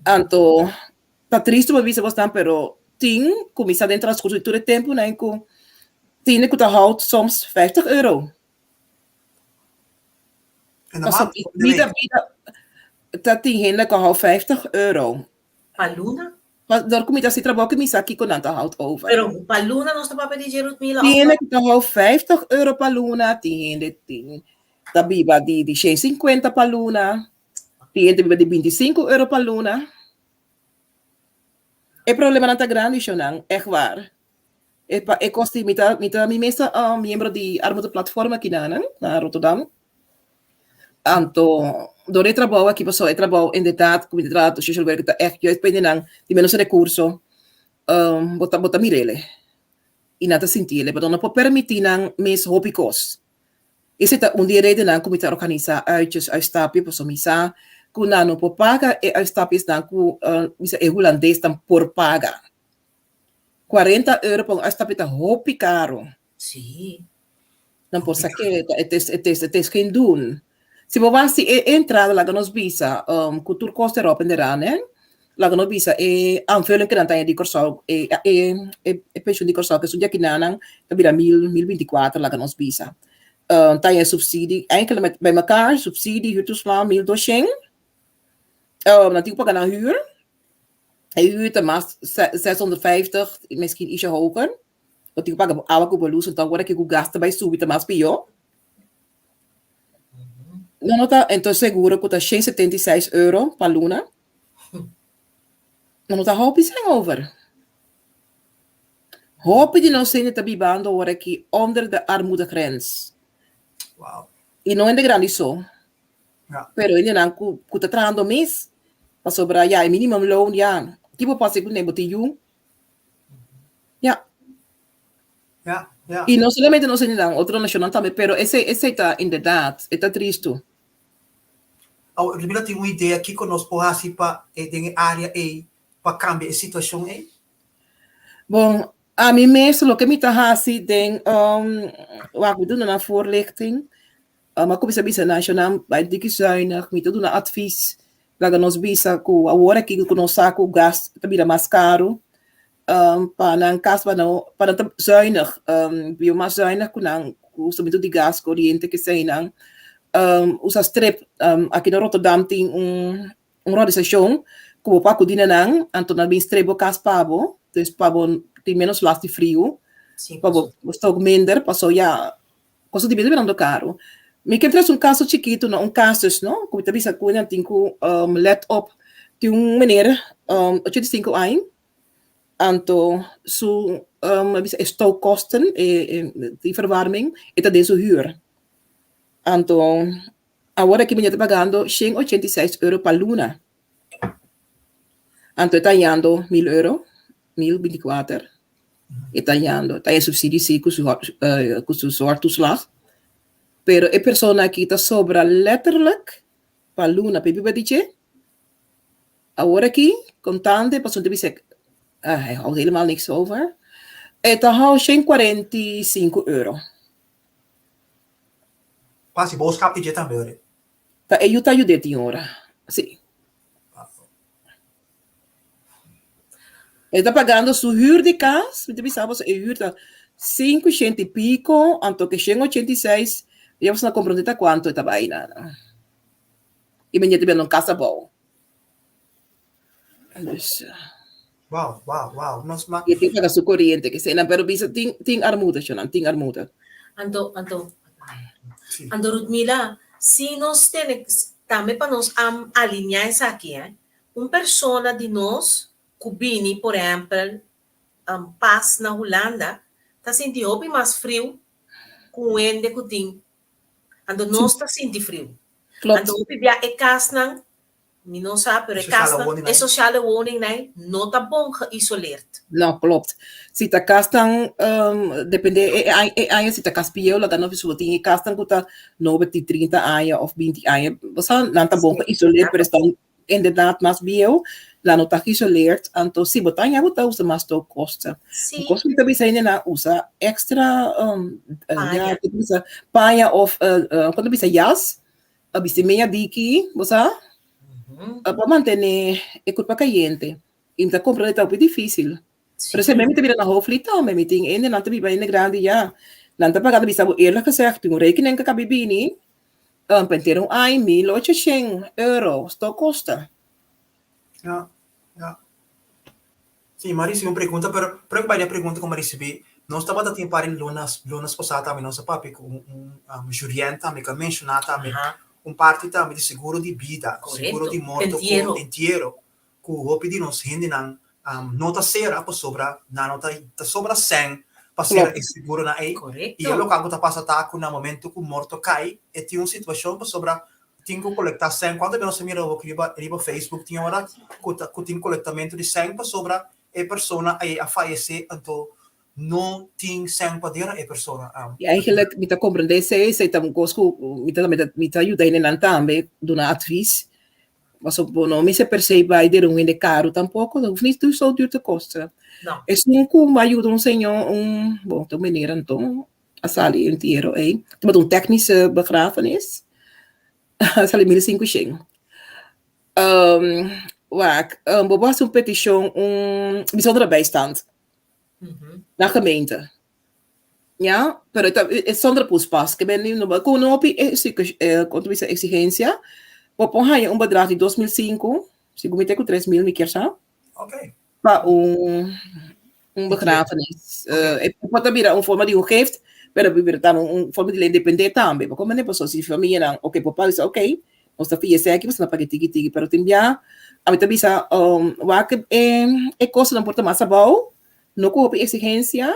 Anto Ta tristu pa bisa bosnan pero tin kuminsá den transkurso di tur e tempunan ku tine ku ta hout soms vijftig euro. En de Pasobra maand of de bida week? bida ta tin hende ku a hou vijftig euro. Pa luna? Pa dor ku mi ta hasi trabou ku mi sa kiko nan ta hout over. Pero pa luna nos ta papia di dje Rutmila Tin of hende ku ta hou vijftig euro pa luna, tin hende tin ta biba di di shen sinkuenta pa luna, tin hende ta biba di binti sinku euro pa luna. E problemanan ta grandi shownan, echt waar. E pa e kos di mi ta mi ta mi mes ta um, miembro di Armoede Platform aki na na Rotterdam. Anto door e trabou aki pasobra e trabou inderdaad ku mi ta traha social werker ta echt juist pa hendenan di menos rekurso um, bo ta bo ta mir'ele i nan ta sinti'ele pasobra no por permití nan mes hopi kos. Esei ta un di e redennan ku mi ta organisá uitjes, uitstapje, pasobra mi sa ku nan no por paga e uitstapjesnan ku mi sa e hulandesnan por paga. Kuarenta euro pa un uitstapje ta hopi karo. Sí. Nan por sa ke het is, het is, het is geen doen. Si bo wak si e entrada laga nos bisa ku tur kos erop en deraan hè, laga nos bisa e aanvulling ku nan ta haña di Kòrsou, e e e penshun di Kòrsou ku esun di akinanan ta bira mil mil binti kuater laga nos bisa. Ta haña subsidie, eigenlijk met bij mekaar subsidie, huurtoeslag mil doshen. Nan tin ku paga nan huur, e huur ta mas zeshonderdvijftig, miskien ietsje hoger. Bo tin ku paga bo awa ku bo lus, enton ora ku gas ta bai subi ta mas pió. No no ta enton seguro ku ta shen setenta i seis euro pa luna. No no ta hopi sèn over. Hopi di nos hende ta bibando ora aki onder de armoedegrens. Wow. I no hende grandi so. Ja. Pero hendenan ku ku ta trahando mes pasobra ya e minimumloon ya ki bo por hasi kuné bo tin yu. Ja. Ja, ja. I no solamente nos hendenan, otro nashonnan tambe, pero esei esei ta inderdaad, e ta tristu. Awor, Rubina tin un idea kiko nos por hasi pa e den e área ei pa kambia e situashon ei? Bon, ami mes loke mi ta hasi den um, wak mi duna nan voorlichting, um, a kuminsá bisa nashonnan bai diki zuinig, mi ta duna advies, laga nos bisa ku awor aki ku nos sa ku gas ta bira mas karu, um, pa nan kas pa no pa nan ta zuinig, um, biba mas zuinig ku nan usamentu di gas, koriente, keseinan. Um, usa strip, um, aki na Rotterdam tin un un organisashon ku bo por akudí na nan, anto nan bin strip bo kas pa bo, dus pa bo tin ménos last di friu, Sí, pa bo paso. stook minder, paso ya kosto di bida birando karu. Mi ke trese un kaso chikitu, no un kasus no, ku mi ta bisa ku nan tin ku um, let op. Tin un meneer, um, 85 aña, Anto su um, bisa e stookkosten, e, e, die verwarming, e ta den su huur. Anto awor aki meneer ta pagando 186 euro pa luna. Anto e ta hañando 1000 euro, 1024. E ta hañando, ta haña subsidie sí ku su, uh, ku su zorgtoeslag. Pero e persona aki ta sobra letterlijk pa luna pa e biba di dje. Awor aki, contante, pasobra ta bisa, ah, hij houdt helemaal niks over. E ta hou 145 euro. Pasi boodschap di dje tambe ora. Ta e yu ta yud'é tin ora, si. E ta pagando su huur di cas, mi ta bisa boso e huur ta 500 y pico, anto ke 186, ya boso na comprende ta cuanto e ta bay na. Y mi ta bira un cas abou. Dus. Wow. Nos ma. Y tin paga su corriente ke eseinan, pero bisa tin tin armoede shonan, tin armoede. Anto, anto, anto Rutmila, si nos tene, tambe pa nos am alinea esaki, eh, un persona di nos ku bini, por ehempel, pas na Hulanda, ta sinti hopi mas friu ku un hende ku tin. Anto nos ta sinti friu. Klopt. Anto hopi bia e kasnan, mi no sa, pero e Sociale kasnan, woningnan. e sociale woningnan no ta bon geïsoleerd. No, klopt. Si ta kasnan, depende e aña, e aña si ta kas bieu laga no bo tin e kasnan ku ta nobe ti 30 aña of 20 aña, bo sa nan ta bon geïsoleerd, pero esnan inderdaad mas bieu, nan no ta geïsoleerd, anto si bo ta aña bo ta usa mas stookkosten. Sí. Kos mi ta bisa hende nan usa extra Paña. ya, ta bisa paña of kon ta bisa jas, a bisti meña diki, bo sa, pa mantené e kurpa kayente. I mi ta komprendé ta hopi difísil. Pero esei mi ta bira na Hoofdvliet tambe, mi tin hende nan ta biba hende grandi ya. Nan ta paga, ta bisa bo eerlijk gezegd, tin un rekening ku a kabi bini, pa henter un aña 1800 euro, sto kosta. Ja, ja. Sí, m'a risibi un pregunta, pero prome ku bai den e pregunta ku m'a risibi, nos tabata tin un par di lunas, lunas pasá tambe nos a papia ku un un Jurien tambe ku a menshoná tambe un parti tambe di seguro di bida, seguro di morto ku entiero, ku hopi di nos hendenan no ta sera pasobra nan no ta ta sobra sèn pa sera e seguronan ei. I e loke ku ta pasa ta ku na momento ku morto kai e tin un situashon pasobra tin ku kolektá sèn. Kuantu bes nos a mira hopi riba riba Facebook tin ora ku ta ku tin kolektamentu di sèn pasobra e persona ei a fayesé anto no tin sèn pa dera e persona. I eigenlijk mi ta komprendé esei, esei ta un kos ku mi ta mi ta yuda hendenan tambe duna advis. Pasobra bo no mester per se bai dera un hende karu tampoko, dat hoeft niet zo duur te kosten. No. Esun ku a yuda un señor, un, bon, ta un meneer anto, a sali entiero ei. Tabata un technische begrafenis. A sali 1500. Um, wak, um, bo hasi un petishon, un bijzondere bijstand. Na gemeente. Ja, pero ta, e zonder poespas. Ke men no ku no hopi kon ta bisa exigencia. Bo por haña un bedrag di 2005, segun mi te ku 3000 mi kier sa. Okay. Pa un un begrafenis. E por ta bira un forma di un gift, pero por bira tambe un forma di ley depende tambe. Bo comprende? Pasobra si famianan oke por paga bisa oke, nos ta fia esaki, nos ta paga tiki tiki, pero tin bia ami ta bisa wak e kostonan por ta mas abou, no ku hopi exigencia.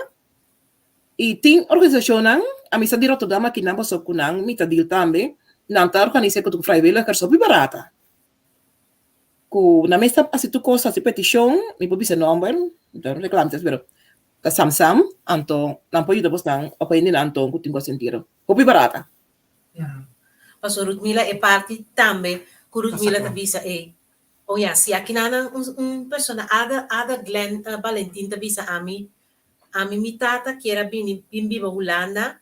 I tin organisashonnan, ami sa di Rotterdam akinan pasobra ku nan mi ta deal tambe, nan ta organisa ku vrijwilligers hopi barata. Ku nan mes ta hasi tur kos, hasi petishon, mi por bisa nòmber, mi ta reklam tes pero ta Sam Sam, anto nan por yuda bosnan òf hendenan anto ku tin ku hasi entero. Hopi barata. Pasobra Rutmila e parti tambe ku Rutmila ta bisa e oh ya si akinan un un persona Ada Ada Glen Balentin ta bisa ami ami mi tata kier a bini bin biba Hulanda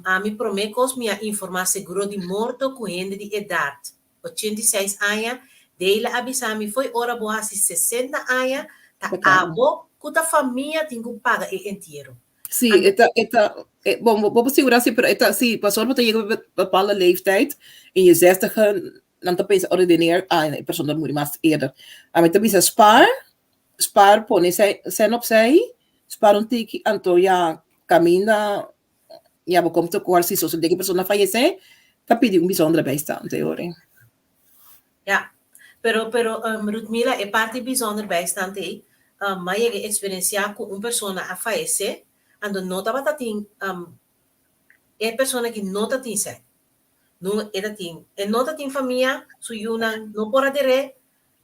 ami prome kos mi a informa seguro di morto ku hende di edat 86 aña, Deila a bisa mi fo'i ora bo hasi 60 aña ta abo ku ta famia tin ku paga e entiero. Sí, e ta, e ta, e, bon, bo por sigurá sí, pero e ta, sí, pasobra bo ta yega op bepaalde leeftijd, in je zestiger, nan ta pensa ordineer, ah, e persona ta muri mas eerder. Ami ta bisa spaar, spaar pone sèn opzij, spaar un tiki, anto ya kaminda Ya bo kom tekort si sosodé ku e persona fayesé, ta pidi un bijzondere bijstand e ora. Ya, pero pero Ruthmila e parti bijzonder bijstand ei, m'a yega eksperensiá ku un persona a fayesé, anto no tabata tin e persona aki no ta tin sèn. No e ta tin, e no ta tin famia, su yunan no por aderé,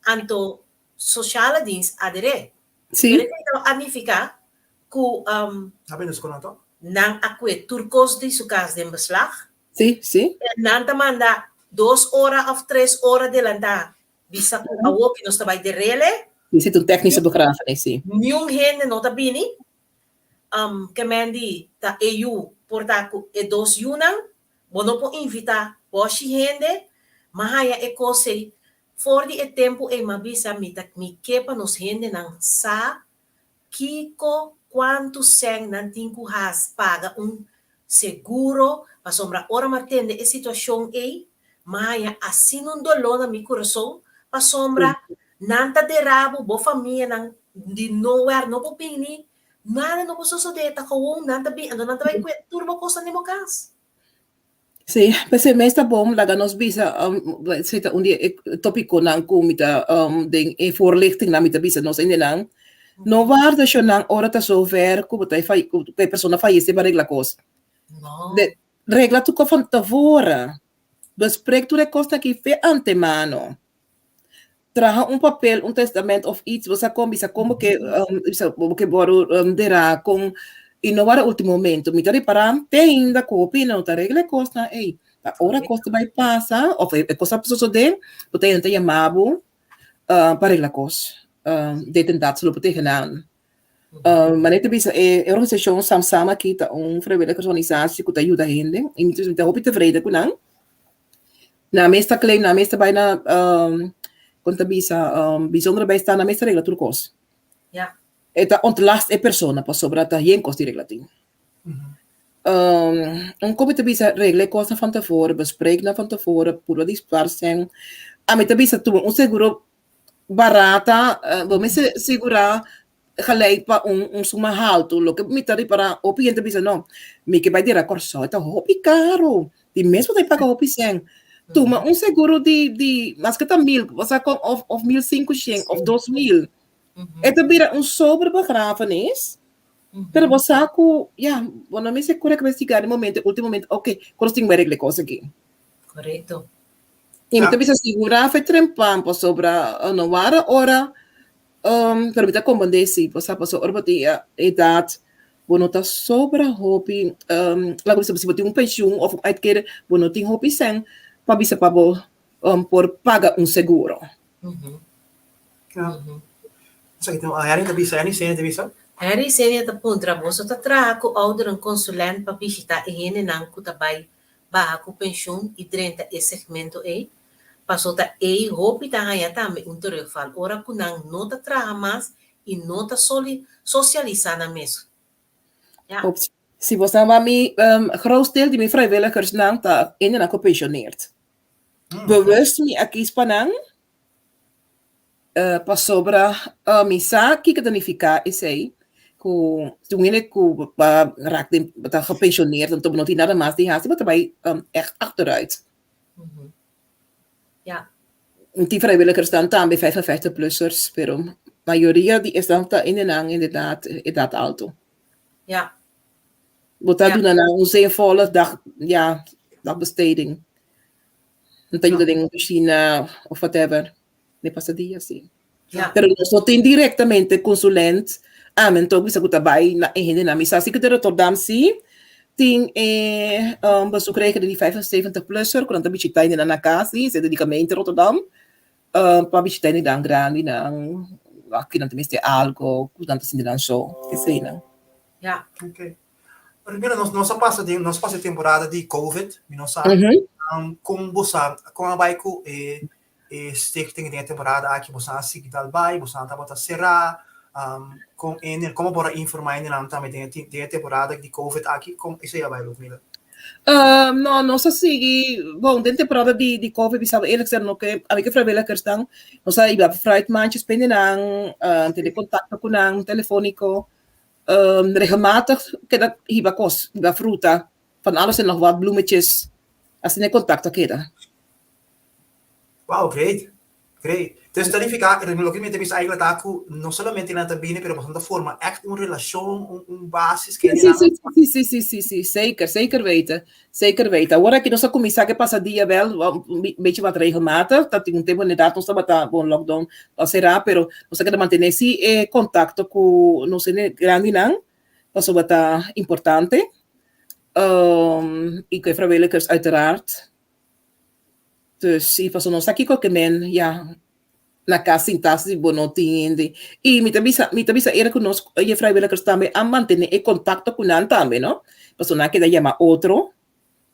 anto sociale dienst aderé. Sí. Pero esei ta a nifiká ku Sabi nos kon anto? nan a kue tur kos di su kas den beslag. Sí, sí. Nan ta manda 2 ora òf 3 ora delantá bisa ku awor ku nos ta bai derele. Sí, sí, un technische begrafenis, sí. Niun hende no ta bini. Ke men di ta e yu por ta ku e dos yunan. Bo no por invitá bòshi hende, m'a haña e kos ei. For di e tempu ei m'a bisa mi ta mi ke pa nos hendenan sa Kiko kuantu sèn nan tin ku has paga un seguro pasobra ora m'a tende e situashon ei m'a haña asina un doló na mi kurason pasobra nan ta dera bo, bo famianan di nowhere no por bini, nada no por sosodé, ta gewoon nan ta bini anto nan ta bai kue tur bo kosnan den bo kas. Sí, p'esei mes ta bon laga nos bisa, esei ta un di e tópikonan ku mi ta den e voorlichtingnan mi ta bisa nos hendenan, no warda shonnan ora ta zover ku bo ta ku e persona fayesé pa regla kos. De regla tur kos van tevoren. Bespreek tur e kosnan aki fe antemano. Traha un papel, un testament of iets, bo sa kon bisa kon bo ke bisa bo ke wòrdu derá kon i no wòrdu ultimo momento. Mi ta ripará te ainda ku hopi hende no ta regla e kosnan ei. Ta ora kos ta bai pasa òf e kos a sosodé, bo ta hende ta yama bo pa regla kos. Dit en dat, so lo por tegen nan. Manera ta bisa e organisashon Samsam aki ta un vrijwilligersorganisatie ku ta yuda hende i mi ta hopi tevreden ku nan. Nan mes ta claim, nan mes ta bai na kon ta bisa bijzondere bijstand, nan mes ta regla tur kos. Ja. E ta ontlast e persona pasobra ta yen kos di regla tin. Un kos mi ta bisa regla e kosnan van tevoren, bespreek nan van tevoren, purba di spar sèn. Ami ta bisa tuma un seguro barata, bo mester sigurá gelijk pa un un suma haltu. Loke mi ta ripará, hopi hende ta bisa no, mi ke bai dera Kòrsou, e ta hopi karu, di mes bo ta paga hopi sèn. Tuma un seguro di di maske ta mil, bo sa kon, òf òf mil sinku shen òf 2000. E ta bira un sobre begrafenis, pero bo sa ku, ya, bo no mester kore kabes di gana e momento, e ultimo momento, oke, ku nos tin ku bai regla e kos aki. Korekto. I mi ta bisa sigurá fe trempan pasobra no wara ora pero mi ta comprende si bo sa pasobra ora bo tin edat bo no ta sobra hopi laga bisa si bo tin un pensioen of un uitkering bo no tin hopi sèn pa bisa pa bo por paga un seguro. Harry ta bisa, Harry Senia ta bisa. Harry Senia ta puntra, Boso ta traha ku ouderen konsulent pa bishita e hendenan ku ta bai baha ku penshun i drenta e segmento ei, paso ta ei hopi ta haña tambe un terugval ora ku nan no ta traha mas i no ta sosialisá nan mes. Ja. Klopt. Si bo sa wak mi groot deel di mi vrijwilligersnan ta hendenan ku pensioneerd. Bewust mi a kies pa nan Pasobra mi sa kiko ta nifiká esei, ku si un hende ku a rak den ta gepensioneerd anto bo no tin nada mas di hasi bo ta bai ègt achteruit. Ja. Tin vrijwilligersnan tambe 55 plussers, pero mayoria di esnan ta hendenan inderdaad edat alto. Ja. Bo ta duna nan un zinvolle dag, ja, dagbesteding. Nan ta yuda den kushina of whatever. Den pasadia, si. Ja. Pero nos no tin directamente consulent. Amen toch bisa ku ta bai na e hendenan. Mi sa si ku den Rotterdam si tin e um, bezoekregeling di 75 plusser ku nan ta bishita hendenan na kas si, se di gemeente Rotterdam. Pa bishita hendenan grandinan, aki nan ta mester algo, ku nan ta sinti nan so, eseinan. Ja. Okay. Primero nos nos a pasa den nos a pasa e temporada di Covid, mi no sa kon bo sa kon a bai ku e e stichting den e temporada aki, boso a sigui dal bai, boso tabata será, kon e komo por a informá hendenan tambe den e den e temporada di Covid aki, kon esei a bai Ludmila? No, nos a sigui, bon, den temporada di di Covid bisa eerlijk gezegd no ke ami ke vrijwilligersnan nos a iba fruitmandjes pa hendenan, tene kontakto ku nan telefóniko. Regelmatig keda hiba kos, hiba fruta, van alles en nog wat, bloemetjes. Asina e contacto a keda. Wow, great. Great. Dus ta nifica, loke mi ta bisa eigenlijk ta ku no solamente nan ta bini, pero boso ta forma echt un relashon, un, un basis Sí, sí, sí, sí, sí, sí, sí, sí, zeker, zeker weten. Zeker weten. Awor aki nos a kuminsá ku e pasadia bèl, un bechi wat regelmatig. Ta tin un tempu inderdaad nos tabata bon lockdown a será, pero nos a keda mantené sí e kontakto ku nos hende grandinan, pasobra ta importante. Um, i ku e vrijwilligers uiteraard. Dus si paso nos sa kiko ke men ya na kas sintá si bo no tin hende. I mi ta bisa mi ta bisa era ku nos e vrijwilligers tambe a mantené e kontakto ku nan tambe no. Paso nan a keda yama otro,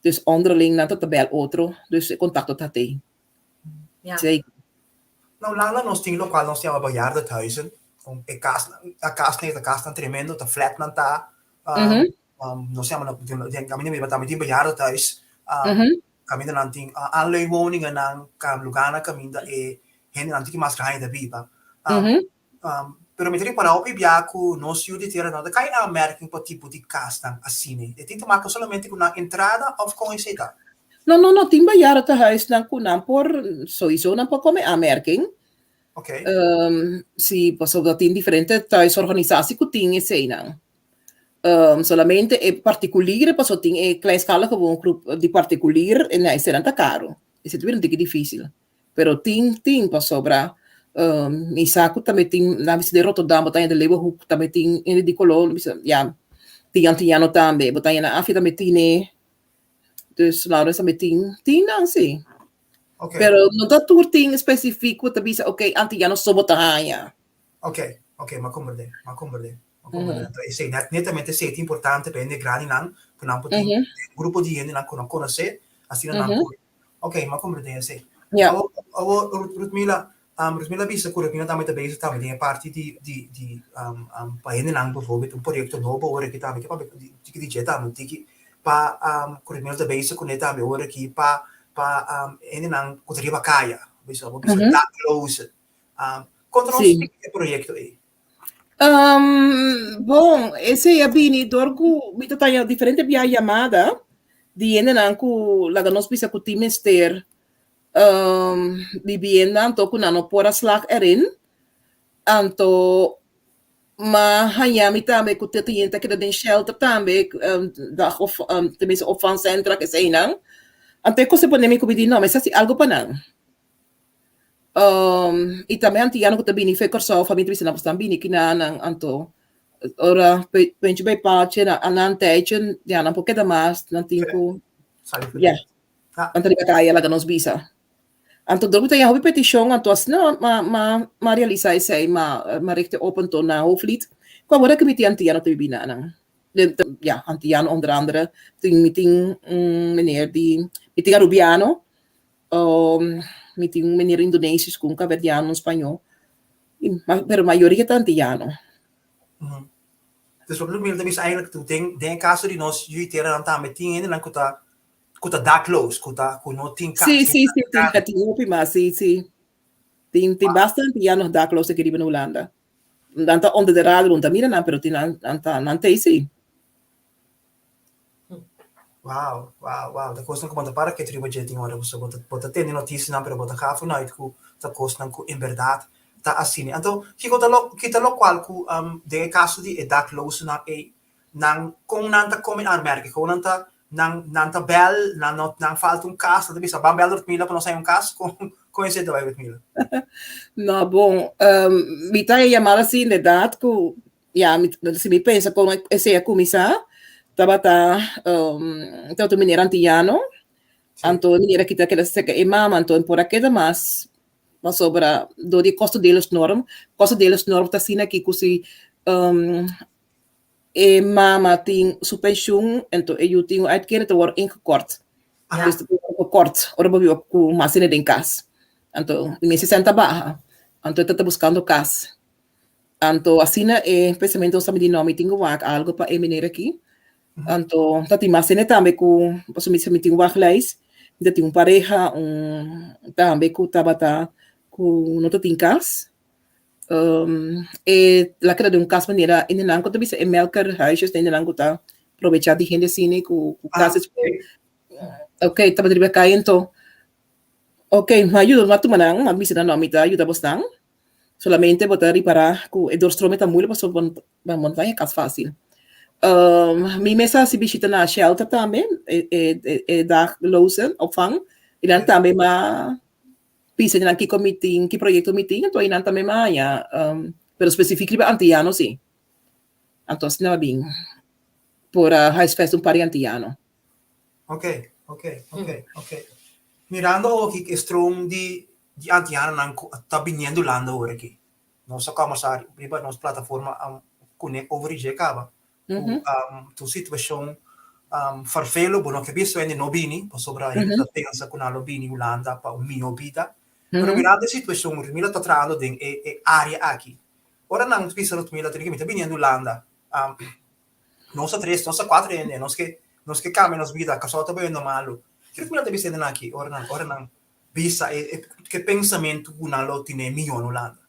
dus onderling nan ta ta bèl otro, dus e kontakto ta tei. Ja. Zeker. Na Hulanda nos tin lokual nos yama bejaardentehuizen. E kasnan, e kasnan ta kasnan tremendo, ta flatnan ta. Mhm. Nos yama den kaminda mi tambe tin bejaardentehuis. Mhm. Kaminda nan tin aanleunwoningennan, lugarnan kaminda e hendenan tiki mas grandi ta biba. Mhm. Pero mi ta ripará hopi bia ku nos yu di tera no ta kai en aanmerking pa tipo di kasnan asina. E tin te maken solamente ku nan entrada òf kon esei ta? No, no, no. Tin bejaardentehuisnan ku nan por, souiso nan por kome aanmerking. Ok. Si, pasobra tin diferente thuisorganisatie ku tin eseinan. Solamente e particulier, pasobra tin e kleinschalige woongroep di particulier, en eseinan ta karo. Esei ta bira un tiki difícil. Pero tin, tin, pasobra mi sa ku tambe tin, nan bisa den Rotterdam bo ta haña de Leeuwenhoek tambe tin hende di koló, bisa ya, tin antiano tambe, bo ta haña na Afia tambe tine, dus Laurens tambe tin, tin nan si. Ok. Pero no ta tur tin spesifik ku ta bisa ok antiano so bo ta haña. Ok, ok, m'a komprendé, m'a komprendé, m'a komprendé. Anto esei, net, netamente esei ta importante pa hende grandinan, ku nan por tin un grupo di hendenan ku nan konosé, asina nan por Ok, m'a comprende esei. Ja. Awo, awo Rutmila, um, Rutmila bisa ku Rutmila tambe ta bezig tambe den e parti di, di, di um, um, pa hendenan bijvoorbeeld un proyecto nobo ora aki tambe, ke papia di tiki di dje tambe, un tiki pa um, ku Rutmila ta bezig kuné tambe ora aki pa, pa um, hendenan ku ta riba kaya, bisa, bo bisa daklozen. Um, konta nos Sí. tiki e proyecto ei. Um, bon, esei a bini dor ku mi ta taña diferente bia yamada di hendenan ku laga nos bisa ku tin mester um, bibienda anto ku nan no por a slag erin. Anto ma haña mi tambe ku te tin hende ta keda den shelter tambe, um, dag of um, tenminste opvangcentra eseinan. Anto e kos a pone mi ku mi di no, mester hasi algu pa nan. Um, i tambe antiano ku ta bini fe Kòrsou, famia ta bisa nan bo bini kinanan, anto ora penchi bai pache na anan tijdje, ya nan por keda mas, nan tin ku ya, nan ta riba kaya laga nos bisa. Anto dor ku ta hopi petishon, anto asina ma ma ma realisa esei, ma ma richtte op anto na Hoofdvliet, ku awor aki mi tin antiano ta bibi nanan. Ya, antiano onder andere, tin mi tin un meneer di, mi tin arubiano, Mi tin un meneer Indonesisch ku un kaverdiano, un spañó, pero mayoria ta antiyano. Dus wat Ludmila ta bisa eigenlijk tu den den e kaso di nos yu teranan tambe tin hendenan ku ta ku ta dakloos, ku ta ku no tin kas. Sí, sí, sí, tin, tin hopi mas, sí, sí. Tin tin basta antianos dakloos aki riba na Hulanda. Nan ta onder de radar, bo no ta mira nan, pero tin nan nan ta nan ta ei sí. Wow, wow, wow. Ta kosnan ku bo ta para ketu riba dje tin ora pasobra bo ta bo ta tende notisianan pero bo ta gafu uit ku ta kosnan ku en bèrdat ta asina. Anto kiko ta lo ki ta lokual ku den e kaso di e daklosenan ei nan kon nan ta kome aanmerking? Kon nan ta nan nan ta bèl nan no nan falta un kas nan ta bisa ban bèl Rutmila pa nos haña un kas? Kon kon esei ta bai Rutmila? No bon mi ta e yamada si inderdat ku Ya, mi, si mi pensa kon esei a kuminsá, tabata um, tabata un meneer antiyano, anto e meneer a kita keda serka e mama, anto e por a keda mas pasobra dor di e kostendelersnorm, kostendelersnorm ta asina aki ku si um, e mama tin su penshun, anto e yu tin un uitkering, ta wòrdu ingekort. Ja. Dus ta wòrdu gekort ora bo biba ku mas hende den kas. Anto e mester sèn ta baha, anto e ta ta buskando kas. Anto asina e pensamentu sa mi di no, mi tin ku wak algu pa e meneer aki. Anto ta tin mas hende tambe ku pasobra mi sa mi tin un wachtlijst, mi ta tin un pareha un tambe ku tabata ku no ta tin kas. E la keda den un kas manera hendenan ku ta bisa e melkerhuisjes, hendenan ku ta probecha di hende asina ku kas despues. Ok, tabata riba kaya anto ok, mi a yuda mi a tuma nan, mi a bisa nan no mi ta yuda bosnan. Solamente bo ta ripará ku e doorstroom ta moeilijk pasobra bo no bo no ta haña kas fásil. Mi mes a hasi bishita na shelter tambe, e e e daklozen opvang, i nan tambe m'a bisa di nan kiko mi tin, ki proyekto mi tin, anto einan tambe m'a haña, pero spesifik riba antiano si. Anto asina a bin. por a huisvest un par di antiano. Ok, ok, ok, ok. Mirando awor e stroom di di antianonan ku ta biniendo Hulanda awor aki. Nos a kòmbersá riba nos plataforma kuné over di dje kaba. Ku tu situashon farfelo, bo no ke bisto hende no bini pasobra hende ta pensa ku nan lo bini Hulanda pa un mihó bida. Pero mirando e situashon Rutmila ta trahando den e área aki. Ora nan bisa Rutmila tene ke mi ta biniendo Hulanda. Nos ta tres, nos ta kuater hende, nos ke nos ke kambia nos bida, Kòrsou ta bayendo malu. Kiko ku nan ta bisa hende nan aki ora nan ora nan bisa e e ke pensamentu ku nan lo tene mihó na Hulanda?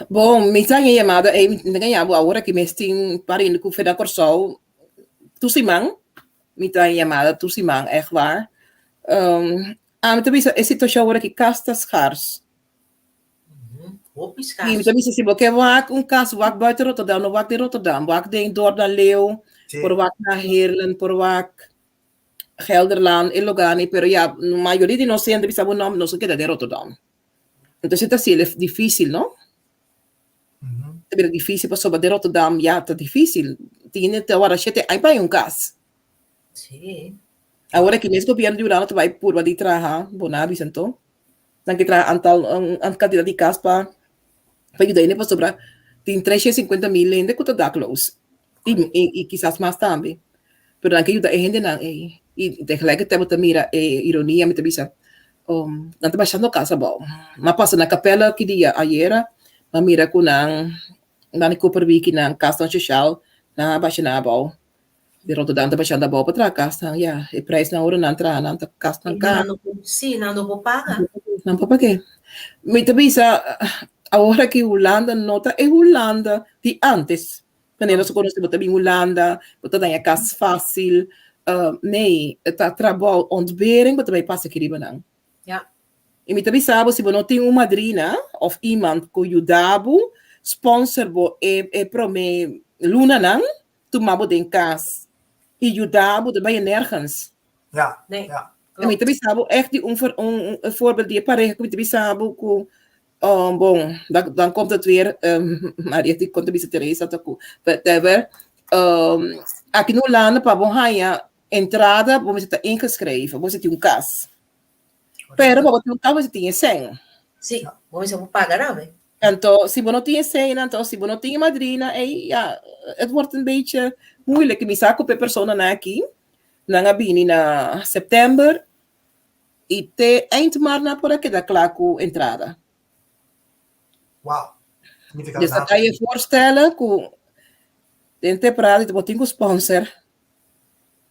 Bon, mi ta haña yamada ei, mi ta gaña bo awor aki mes tin pariente ku feda Kòrsou tur siman, mi ta haña yamada tur siman, ègt waar. Ami ta bisa e situashon awor aki kas ta skars. Hopi I skars. mi ta bisa si bo ke wak un kas, wak buiten Rotterdam, no wak den Rotterdam. Wak den dorp na Leeuw, Sí. por wak na Heerlen, por wak Gelderland, e lugarnan, pero ya, mayoria di nos hende bisa bo no, nos a keda den Rotterdam. Entonces ta así difícil, no? Ta bira difícil pasobra den Rotterdam ya ta difícil. Tin hende ta wara shete aña pa haña un kas. Sí. Awor aki mes gobierno di Hulanda ta bai purba di traha, bo no a bisa anto. Nan ke traha antal un kantidat di kas pa pa yuda hende pasobra tin 350 mil hende ku ta dakloos i i kisas mas tambe. Pero nan ke yuda e hendenan ei i tegelijkertijd bo ta mira e ironia mi ta bisa nan ta bashando kas abou. Mi a pasa na Capella ki dia ayera mi a mira ku nan nan di Koperwiek nan kasnan soshal nan a basha nan abou. Di Rotterdam ta bashando abou pa traha kasnan ya e prijsnan ora nan traha nan ta kasnan Nan karo. no por, sí, nan no por paga. Nan por paga. Mi ta bisa awor aki Hulanda no ta e Hulanda di antes. Wanneer nos a konosé bo ta bin Hulanda, bo ta daña kas fásil. Nee, ta trabou, ontbering bo ta bai pasa aki riba nan. Ja. I mi ta bisa bo si bo no tin un madrina of iemand ku yuda bo, sponsor bo e e promé lunanan, tuma bo den kas i yuda bo, ta bai nergens. Ja, Nee. ja. I mi ta bisa bo echt di un un un voorbeeld di e pareha ku mi ta bisa bo ku bon, dan dan komt het weer Maria di kon ta bisa Teresa ta ku whatever aki na Hulanda pa bo haña entrada bo mester ta ingeschreven, bo mester tin un kas. Pero pa bo tin un kas bo mester tin e sèn. Sí, bo mester por paga tambe. Anto si bo no tin e sèn, anto si bo no tin e madrina ei ya het wordt een beetje moeilijk. Mi sa ku p'e personanan aki nan a bini na sèptèmber i te eind maart nan por a keda kla ku entrada. Wow. Significa Dus dat nada. kan je voorstellen ku den temporada bo tin ku sponsor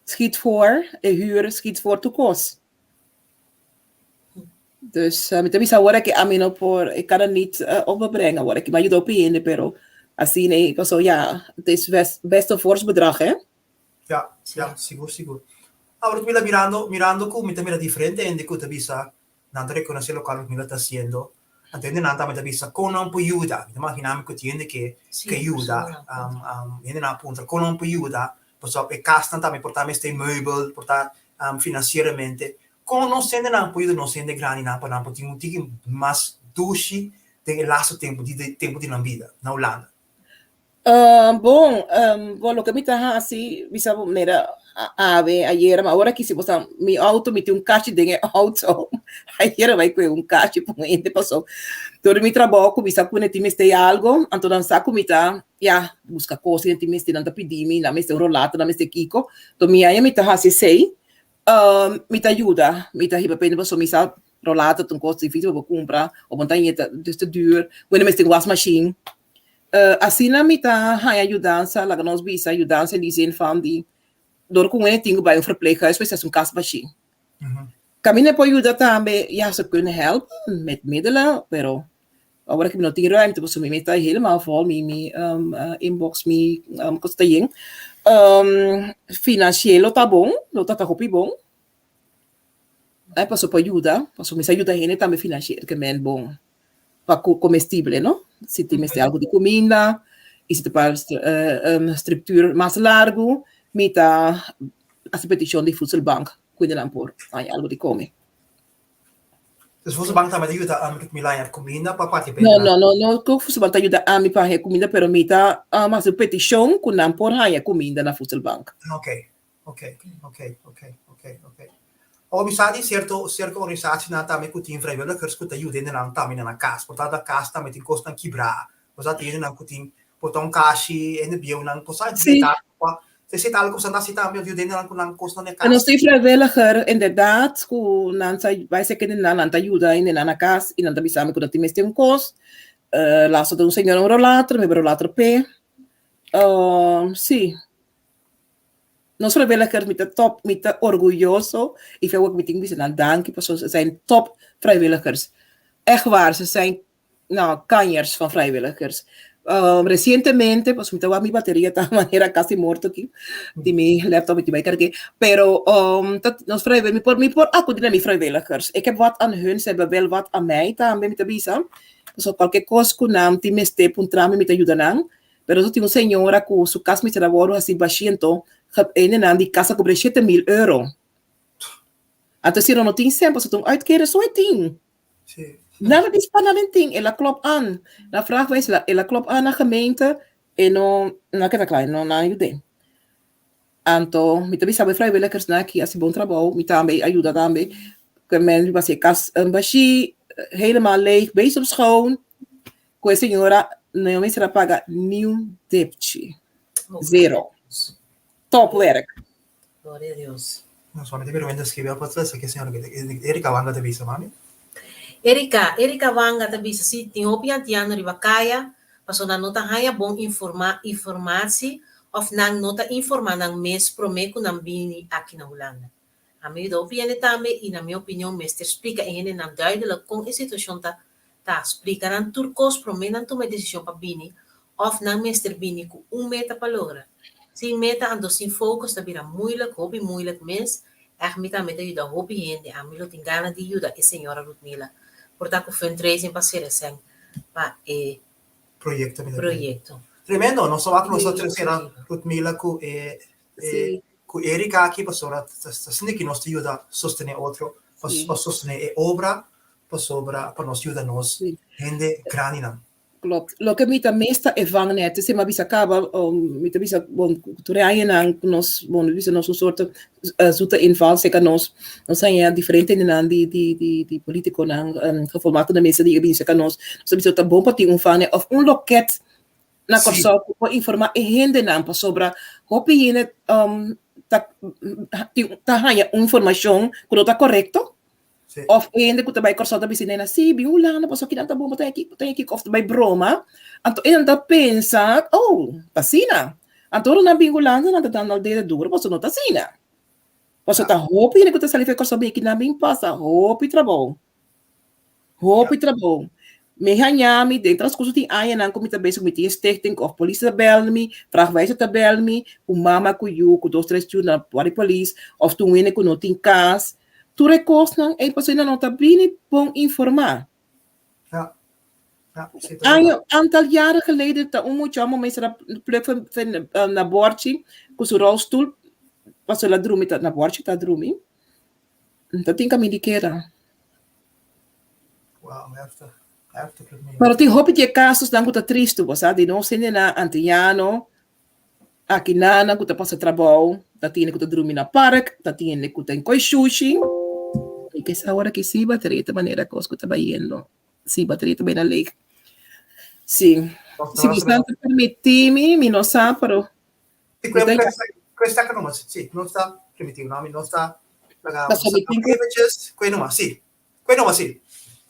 schiet voor e huur, schiet voor tur kos. Dus mi ta bisa awor aki ami no por, ik kan het niet overbrengen awor aki. Mi a yuda hopi hende pero asina ei pasobra ya het is best best een fors bedrag hè. Ja, ja, sigur, sigur. Awor Ludmila, mirando, mirando ku mi ta mira diferente hende ku ta bisa nan ta rekonosé lokual Ludmila ta hasiendo, anto hendenan tambe ta bisa kon nan por yuda. Mi ta imaginá mi ku tin hende ke Sí, ke yuda. personanan. Hendenan a puntra kon nan por yuda, pasobra e kasnan tambe por ta mester meubel, por ta finansieramente. Kon nos hendenan por yuda nos hende grandinan pa nan por tin un tiki mas dushi den e lastu tempu di tempu di nan bida na Hulanda? Bon, bon loke mi ta hasi, bisa bo mira awe, ayera, ma ora aki si bo sa mi auto mi tin un kashi den e auto. Ayera bai kue un kashi pa un hende paso dor di mi trabou kuminsá pone tin mester algo, anto nan sa ku mi ta ya buska kos i nan tin mester nan ta pidi mi, nan mester un rolato, nan mester kiko, anto mi aña mi ta hasi esei. Mi ta yuda, mi ta hiba pende pasobra mi sa rolato ta un kos difícil pa bo kumpra o bo ta yeta dus ta duur, bueno mester wasmachine. Asina mi ta haña yudansa, laga nos bisa yudansa in die zin van di dor ku wene tin ku bai un verpleeghuis pues es un kas bashí. Kaminda por yuda tambe, ja ze kunnen helpen met middelen, pero awor ku mi no tin ruimte pasobra mi ta helemaal vol, mi mi inbox, mi kos ta yen. Financieel lo ta bon, lo ta ta hopi bon. Pasobra por yuda, pasobra mi sa yuda hende tambe financieel ke men bon. Pa ku comestible no, si tin mester algo di kuminda i si ta pa structuur mas largu mi ta hasi petishon di voedselbank ku nan por haña algo di kome. Dus Voedselbank tambe ta yuda ami ku mi laña kuminda pa parti pa No, no, no, no ku Voedselbank ta yuda ami pa haña kuminda, pero mi ta um, hasi un petishon ku nan por haña kuminda na Voedselbank. Ok, ok, ok, ok, ok, ok. Awor mi sa di sierto sierto organisasienan tambe ku tin vrijwilligers ku ta yuda hendenan tambe na nan kas. Por ta na kas tambe tin kosnan kibrá. Por ta tin hendenan ku tin por ta un kashi, hende bieunan, por sa Sí. Esei ta algo ku sa hasi tambe, yuda hendenan ku nan kosnan na En nos kas. tin vrijwilliger inderdaad ku nan sa bai seki hendenan, nan ta yuda hendenan na kas i nan ta bisa mi ku nan tin mester un kos. Laatst ta un señora un rolator, mi rolator p'e. Sí. Nos vrijwilligers mi ta top, mi ta orguyoso y fe mi tin bisa nan danki pasobra ze zijn top vrijwilligers. Echt waar, ze zijn nou kanjers van vrijwilligers. Recientemente, pasobra mi ta wak mi bateria ta manera casi morto aki di mi laptop mi tin bai cargué, pero ta nos vrijwil mi por mi por acudi na mi vrijwilligers. Ik heb wat aan hun, ze hebben wel wat aan mij tambe mi ta bisa. Pasobra cualkier cos cu nan tin mester puntra mi, mi ta yuda nan. Pero so tin un señora cu su cas mester a wordo haci bashi anto hendenan di cas a cobra 7000 euro. Anto si no tin cen pasobra ta un uitkering so e tin. Nada di spa nada tin. El a klop aan. Na vraag wijs el a klop aan na gemeente e no no a keda kla no nan a yud'é. Anto mi ta bisa bo e vrijwilligers nan aki haci bon trabou mi tambe a yuda tambe. Cu men riba haci e cas bashi helemaal leeg bezem schoon. Ku e señora no mester a paga niun depchi. Zero. Top werk. Gloria a Dios. No, solamente mi Rubén ta scribi pa trese ke señora Erika Wanga ta bisa, mami. Erika, Erika Wanga ta bisa si tin hopi antiano riba kaya pasobra nan no ta haña bon informa informatie of nan no ta informa nan mes prome ku nan bini aki na Hulanda. Ami yuda hopi hende tambe i na mi opinion mester splika e hendenan duidelijk kon e situashon ta Ta splika nan tur kos promé nan tuma e desishon pa bini òf nan mester bini ku un meta pa logra. Sin meta anto sin focus ta bira muilik, hopi muilik mes. Ègt mi tambe ta yuda hopi hende, ami lo tin gana di yuda e señora Rutmila por ta ku fundraising pa Cerecen pa e Proyekto mi ta kere. proyekto. Tremendo, nos ta wak nos ta tresera Rutmila ku e Sí. ku Erika aki pasobra ta asina ki nos ta yuda sostené otro, pa sostené e obra pasobra pa nos yuda nos hende grandinan. Klopt. Loke mi ta mes ta e vangnet. Esei mi a bisa kaba, mi ta bisa bon tur e añanan ku nos, bon mi bisa nos un sorto zoete inval serka nos. Nos haña diferente hendenan di di di di politikonan gevolmachtigde mensen di a bini serka nos. Nos a bisa ta bon pa tin un vangnet òf un loket na Kòrsou ku por informá e hendenan pasobra hopi hende ta ta haña un informashon ku no ta korekto. Òf e hende ku ta bai Kòrsou ta bisa nena si bin Hulanda pasobra kinan ta bon bo ta haña bo ta haña kiko òf ta bai broma anto e nan ta pensa oh ta asina anto ora nan bin Hulanda nan ta dando al dede duro pasobra no ta asina pasobra ta hopi hende ku ta sali for Kòrsou bin kinan bin pasa hopi trabou hopi trabou mi haña mi den transcurso di añanan ku mi ta bezig mi tin e stichting òf polis ta bel mi vrachtwijzer ta bel mi ku mama ku yu ku dos tres yu na wòrdu polis òf tur hende ku no tin kas Tur e kosnan ei pasobra nan no ta bini bon informá. Ja. Ja, sí, Año, aantal jaren geleden ta un mucha mo mester a pluk van, van, eh, na borchi ku su rolstoel pasobra el a drumi ta na borchi ta drumi. Ta tin kaminda di keda. Wow, heftig. Heftig. Pero tin hopi di e kasosnan ku ta tristu, bo sa, di nos hendenan antiano Aki nana ku ta pasa trabou, ta tin hende ku ta drumi na park, ta tin hende ku ta enkoi shushi. I kesa ora ki si bateria ta manera kos ku ta bayendo. Si bateria ta bai na leeg. Si. Si bo ta permití mi, mi no sa, pero. Si, kue staka nomas. Si, no ta permití. No, mi no ta laga. Eventjes, kue nomas, si. Kue nomas, si.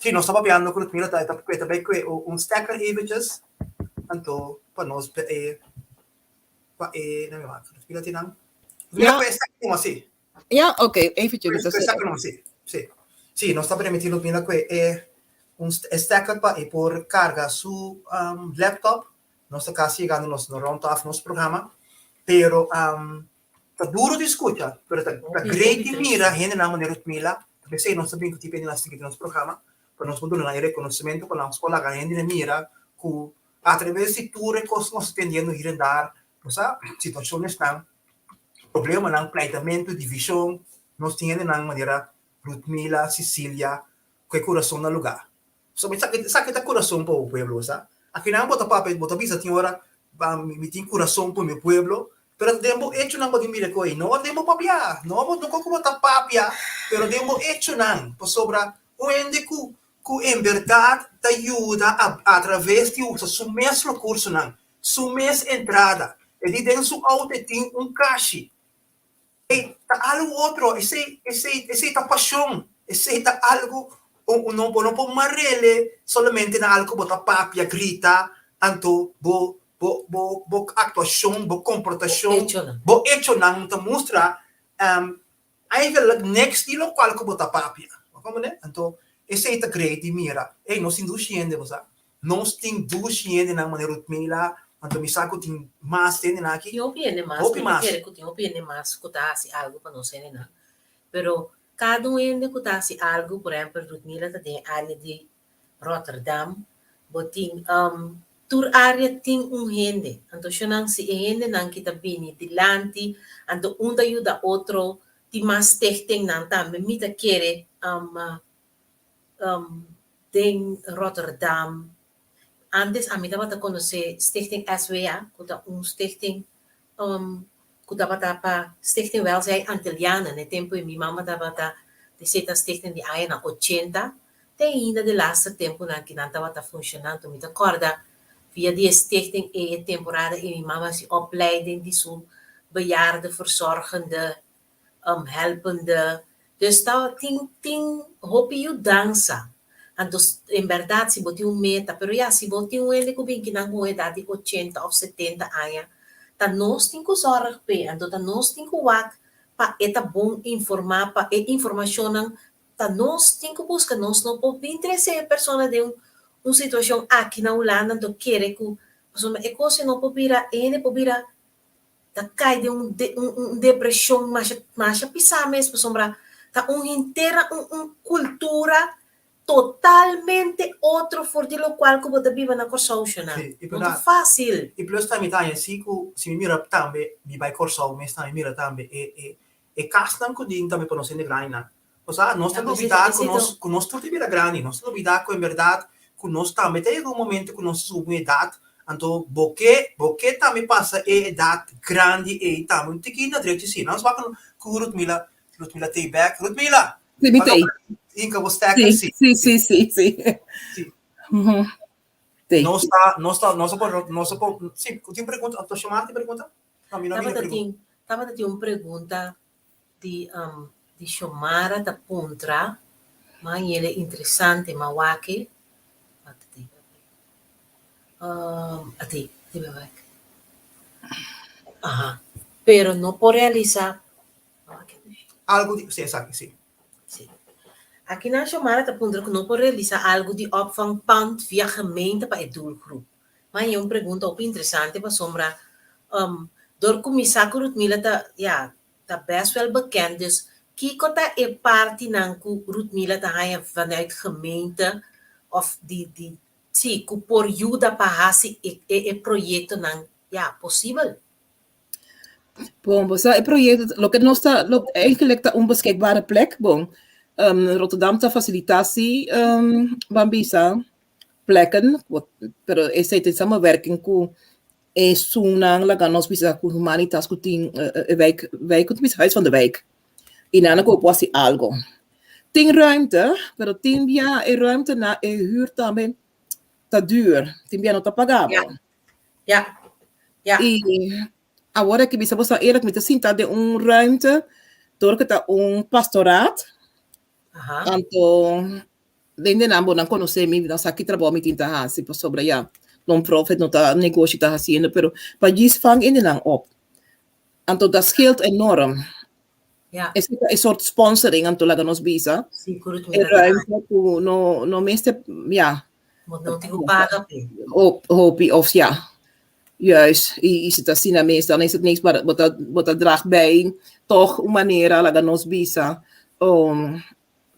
Si, nos ta papiando ku Ludmila ta kue ta bai kue un stekker eventjes. Anto pa nos e pa e na mi wak. Ludmila tin nan. Ludmila kue stekker nomas, si. Ja, oké, eventjes. Kue stekker nomas, si. Si. Si, nos ta permití Ludmila kue e un stekker pa e por karga su laptop. Nos ta kasi yegando nos rond af nos programa. Pero Ta duro di scucha, pero ta ta great di mira hendenan manera Rutmila, ta p'esei nos ta bin cu tipo hendenan sigui den nos programa, pa nos por duna nan e reconocimento pa nos por laga hendenan mira cu a traves di tur e cos cu nos ta tendiendo hier en daar, bo sa, situacionesnan, problemanan, pleitamento, division, nos tin hendenan manera Rutmila, Cecilia. ku e kurason na lugá. So mi sa esaki ta kurason pa bo pueblo, sa. Akinan bo ta papia, bo ta bisa tin ora mi tin kurason pa mi pueblo, pero den bo echonan bo tin mira ku ei no den bo papia, no bo no ku bo ta papia, pero den bo echonan, pasobra un hende ku ku en bèrdat ta yuda a atraves di usa su mes rekursonan, su mes entrada, e di den su outo e tin un kashi, Ei ta algu otro, esei, esei, esei ta pasion, esei ta algu un no bo no por marele solamente na algu ku bo ta papia, grita, anto bo bo bo bo aktuashon, bo komportashon, bo echonan ta mustra eigenlijk niks di lokual ku bo ta papia. Bo komprende? Anto esei ta great di mira. Ei nos tin dushi hende bo sa. Nos tin dushi hendenan manera Rutmila, anto mi sa ku tin mas hendenan aki. Tin hopi hende mas, Hopi mi ta mas. kere ku tin hopi hende mas ku ta hasi algu pa nos hendenan. Pero kada un hende ku ta hasi algu, por ehèmpel Rutmila ta den e área di Rotterdam, bo tin tur área tin un hende. Anto shonnan si e hendenan ki ta bini dilanti, anto un ta yuda otro, tin mas stichtingnan tambe. Mi ta kere den Rotterdam. Antes ami tabata konosé Stichting SWA, ku ta un stichting ku tabata pa Stichting Welzijn Antillianen. Na e tempu ei mi mama tabata di seta stichting di añanan ochenta te ainda de laster tempunan ki nan tabata funshoná. Anto mi ta kòrda via di e stichting ei e temporada ei mi mama hasi opleiding di su bejaarde verzorgende helpende. Dus ta tin tin hopi yudansa. Anto en bèrdat si bo tin un meta, pero ya si bo tin un hende ku bin kinan ku un edat di ochenta òf setenta aña, ta nos tin ku zòrg p'e, anto ta nos tin ku wak pa e ta bon informá, pa e informashonnan ta nos tin ku buska, nos no por bin trese e persona den un situashon aki na Hulanda anto kere ku pasobra e kos no por bira, e hende por bira ta kai den un un depreshon masha masha pisá mes pasobra ta un henter un un kultura totalmente otro for di lokual ku bo ta biba na Kòrsou shona. Sí, i No ta fásil. I plus tambe ta haña si ku si mi mira tambe mi bai Kòrsou mes tambe mi mira tambe e e e kasnan ku tin tambe pa nos hende grandinan. Osea, nos ta lubidá ku nos ku nos tur ta bira grandi, nos ta lubidá ku en bèrdat ku nos tambe ta yega un momento ku nos ta subi un edat, anto bo ke bo ke tambe pasa e edat grandi ei tambe un tiki na drechi si. Nos wak ku Rutmila, Rutmila t'ei bèk. Rutmila! Si, mi t'ei. Hinka bo stekker? Si, si, si, si, si. Si. T'ei. Nos ta, nos ta, nos por, nos por, si, tin pregunta? Anto Xiomara tin pregunta? No, mi no mira Tabata pregunta. tin, tabata tin un pregunta di di Xiomara ta puntra, ma yele interesante ma wak-e, ati, riba wak. Aha, pero no por realisa, Algo di, si esaki, si. Si. Akinan Xiomara ta puntra ku no por realisa algo di opvangpand via gemeente pa e doelgroep. Ma e un pregunta hopi interesante pasobra dor ku mi sa ku Ruthmila ta, ya, ta best wel bekend, dus kiko ta e partinan ku Ruthmila ta haña vanuit gemeente of di di si ku por yuda pa hasi e e proyektonan ya posibel? Bon, bo sa e proyekto, loke nos ta, lo, eigenlijk ta un beschikbare plek, bon, Rotterdam ta fasilitá si, ban bisa, plekken, pero esei ta in samenwerking ku esunnan laga nos bisa ku Humanitas ku tin e wijk, wijk ku ta bisa Huis van de Wijk. I nan a kopo hasi algo. Tin ruimte, pero tin bia e ruimte na e huur tambe ta duur. Tin bia no ta pagabel. Ja, ja. I awor aki bisa bo sa eerlijk, mi ta sinta den un ruimte door ku ta un pastoraat. Anto den den nan bo nan konosé mi, nan sa ki trabou mi tin ta hasi pasobra ya non profit no ta negoshi ta hasiendo pero pa djis vang hende nan op. Anto dat scheelt enorm. Ja. Esei ta e sort sponsoring anto laga nos bisa. Sí, ku E ruimte ku no no mester ya. Bo no tin ku paga p'e. Hop hopi of ya. Juist, i si ta asina mes dan is het niks maar bo ta bo ta draag bij toch un manera laga nos bisa um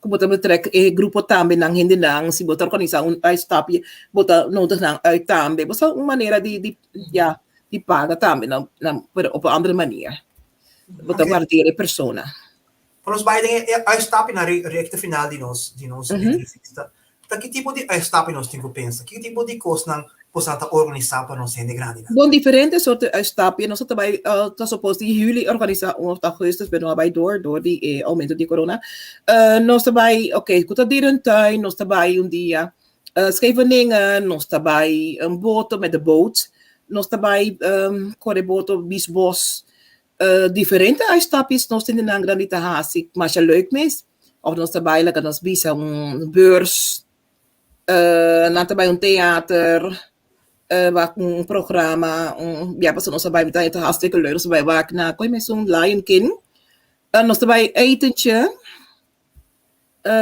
ku bo ta betrek e grupo tambe nan hendenan si bo ta organisa un uitstapje bo ta nodig nan uit tambe bo sa un manera di di ya di paga tambe nan nan pero op un andere manier bo ta Oké. wardera e persona. Pa nos bai den e uitstapje na recta final di nos di nos entrevista. Ta ki tipo di uitstapje nos tin ku pensa? Ki tipo di kosnan boso ta organisá pa nos hende grandinan? Bon, diferente soorten uitstapje. Nos ta bai ta suppose di juli organisá un of augustus, pero no a bai door, door di e aumento di corona. Nos ta bai, oké, ku ta dierentuin, nos ta bai un dia Scheveningen, nos ta bai un boto met de boot, nos ta bai kore boto Biesbos. Diferente uitstapjes nos tin den nan grandi ta hasi masha leuk mes. Of nos ta bai laga nos bisa un beurs, nan ta bai un teater, wak un programa, un bia pasobra nos a bai ta ta hartstikke leuk, nos a bai wak na koe mesun Lion King. Nos ta bai etentje.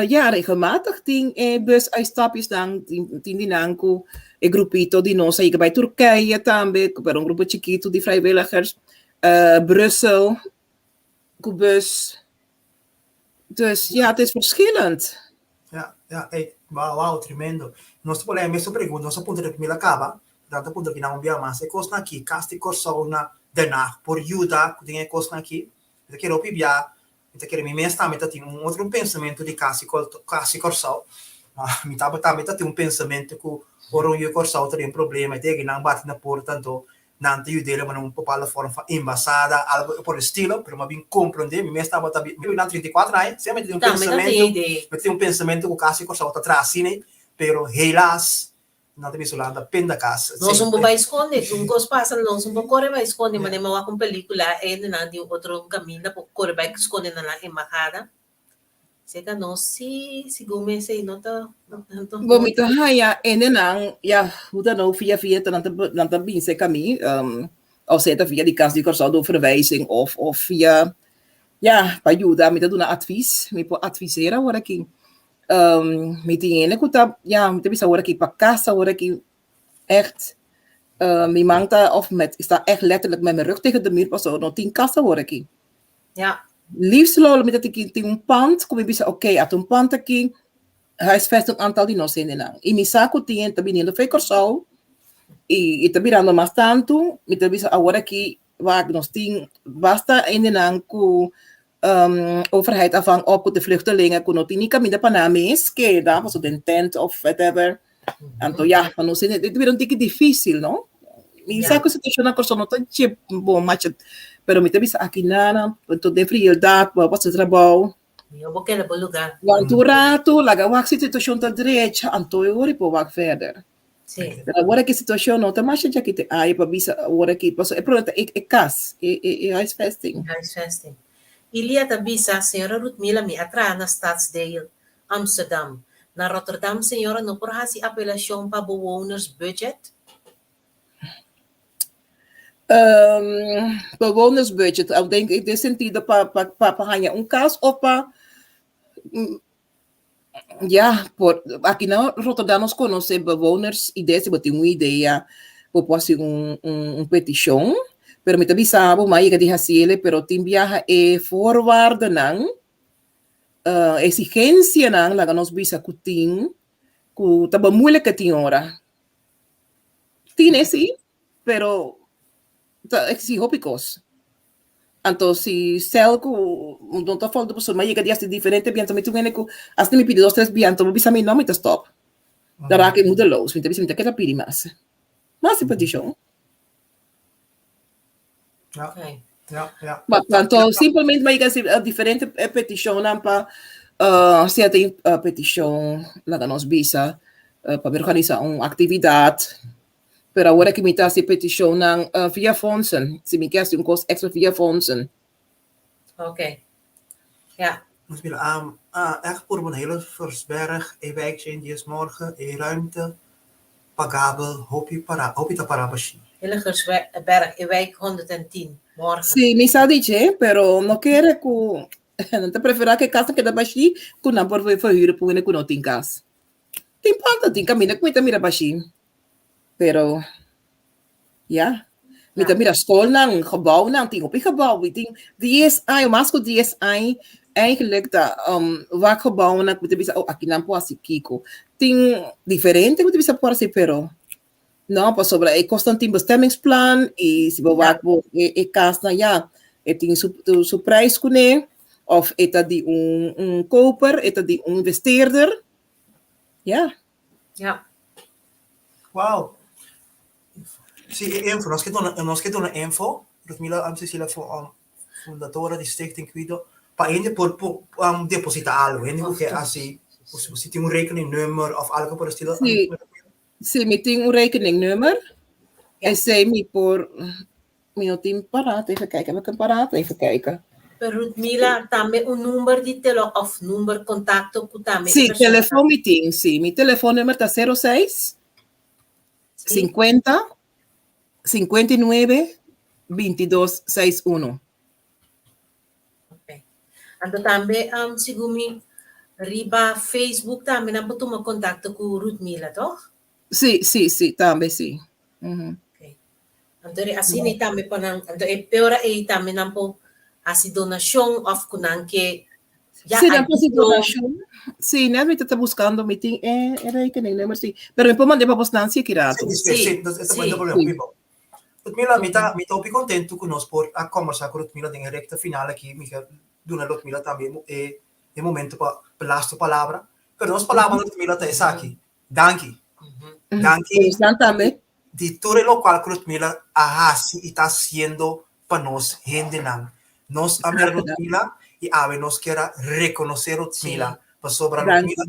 Ja, regelmatig tin e bus uitstapjesnan, tin di nan ku e grupito di nos a yega bai Turkije tambe, pero un grupo chikitu di vrijwilligers, Brussel ku bus. Dus ja, het is verschillend. Ja, ja, ey, wauw, wauw, tremendo. Nos ta por lei e mesun pregunta, nos a puntra di mil a kaba, nan ta puntra kinan un bia mas. E kosnan aki, Kas di Kòrsou na Den Haag por yuda ku den e kosnan aki? Mi ta kere hopi bia Mi ta kere mi mes tambe ta tin un otro pensamentu di kasi kasi Kòrsou. Ma mi tabata tambe ta tin un pensamentu ku ora un yu Kòrsou ta den problema e ta yega nan bati na porta anto nan ta yud'é na un bepaalde forma van embasada algo por estilo pero mi a bin komprondé mi mes tabata mi na 34 aña siempre mi ta tin un pensamentu mi ta tin un pensamentu ku kasi Kòrsou ta traha asina pero helaas Nan ta bisa Hulanda pindakaas. Nos un por bai skonde, un kos pasa nos un por kore bai skonde, manera mi a wak un pelikula e hendenan di un otro kaminda por kore bai skonde na nan embahada. Seka nos si segun mi esei no ta Bo mi ta haña hendenan ya hoe dan ook via via ta nan ta nan ta bin serka mi of sea ta via di Kas di Kòrsou door verwijzing of of via ya pa yuda mi ta duna advies mi por advisera awor aki. Mi tin hende ku ta, ya, mi ta bisa awor aki pa kas awor aki echt mi man ta of met sta echt letterlijk met mijn rug tegen de muur pasobra no tin kas awor aki. Ja. Liefst lo mi ta tin tin un pand ku mi bisa oké ata un pand aki huisvest un aantal di nos hendenan i mi sa ku tin hende ta biniendo for Kòrsou i ta birando mas tantu mi ta bisa awor aki wak nos tin basta hendenan ku overheid a vang op ku de vluchtelingen ku no tin ni kaminda pa nan mes keda pasobra den tent of whatever. Anto ya, pa nos hende ta bira un tiki difísil, no? Mi sa ku situashon na Kòrsou no ta dje bon masha, pero mi ta bisa aki nan, anto den frieldat bo a pasa trabou. Mihó bo keda bo lugá. Wak un ratu, laga wak si situashon ta drecha, anto e ora por wak verder. Sí. Pero awor aki situashon no ta masha dje aki te aya pa bisa awor aki, pasobra e problema ta e e kas, e e e huisvesting. Huisvesting. Ilia ta bisa, Señora Rutmila mi a traha na Stadsdeel, Amsterdam. Na Rotterdam señora no por hasi apelashon pa bewonersbudget? Bewonersbudget, den den sentido pa pa pa haña un kas of pa Ya, por aki na Rotterdam nos conoce bewoners idea, si bo tin un idea, bo por haci un, un, un peticion, pero mi ta bisa bo, mi a yega di haciele, pero tin biaha e voorwaardennan, uh, exigencianan, laga nos bisa cu tin, cu ta bemoeilijk tin ora. Tin si, pero ta exigi hopi cos. Anto si sel ku no ta falta pasobra mi a yega di hasi diferente bientu mi tin hende ku hasta mi pidi dos tres bientu bo bisa mi no mi ta stop. Ta raak e moedeloos mi ta bisa mi ta keda pidi mas. Mas di petishon. Ja, ja, ja. Ma anto simplemente mi a yega hasi diferente petishonnan pa sea tin petishon laga nos bisa pa mi organisa un aktividat. Pero awor aki mi ta hasi petishonnan via fondsen. Si mi ke hasi un kos extra via fondsen. Ok. Ja. Ons mira, um, uh, echt por een hele Versberg, e wijk in die is morgen, e ruimte, pagabel, hopi para, hopi ta para bashi. Hillegersberg, e wijk 110, morgen. Sí, mi sa di dje, pero no kere ku nan ta preferá ku e kas ta keda bashí ku nan por verhuren pa hende ku no tin kas. Tin pòrta, tin kaminda ku mi ta mira bashí. Pero, ya. Mi ta mira skolnan, gebouwnan, tin hopi gebouw. Mi tin dies aña, mas ku dies aña, eigenlijk ta um, wak gebouwnan ku mi ta bisa, oh, akinan por hasi kiko. Tin diferente ku mi ta bisa por hasi, pero no, pasobra e kosnan tin bestemmingsplan i si bo wak bo e, e kasnan, ya, e tin su, su prijs kuné. Of e ta di un un koper, e ta di un investeerder. Ja. Ja. Wow. Sí, e info, nos ke duna, nos ke duna info, Rutmila um, Cecilia um, fundadora di Stichting Cuido, pa hende por, por um, deposita algo, hende ku ke hasi, si tin un rekeningnummer of algo por estilo. Sí. Sí, mi tin un rekeningnummer. Esei mi por, mi no tin paraat, even kijken, heb ik een paraat? Even kijken. Pero Rutmila, tambe un number di telo of number contacto ku tambe e Sí, persona telefon mi tin, sí. Mi telefoonnummer ta 06 50 59 22 61. Ok. Anto tambe um, segun mi riba Facebook tambe nan por tuma contacto ku Rutmila, toch? Sí, sí, sí, tambe sí. Mhm. Ok. Anto ri asina ei tambe pa nan, anto e peor ei tambe nan por hasi donashon of ku nan ke ya Sí, nan por hasi ayudo. donashon. Sí, net mi ta ta buskando, mi tin e, e rekeningnummer, sí. Pero mi por mand'é pa bos nan si e ki rato. Sí, sí, sí, dus e ta Sí. problema, Sí. people. Rutmila, mi ta, mi ta hopi kontentu ku nos por a kombersá ku Rutmila den e rekta final aki. Mi ke duna Rutmila tambe e, e momento pa lastu palabra. Pero nos palabra, Rutmila, ta esaki. Danki. Danki. Bosnan tambe. Di tur e lokual ku Rutmila a hasi i ta hasiendo pa nos hendenan. Nos a mira Rutmila i awe nos kier a rekonosé Rutmila pasobra Rutmila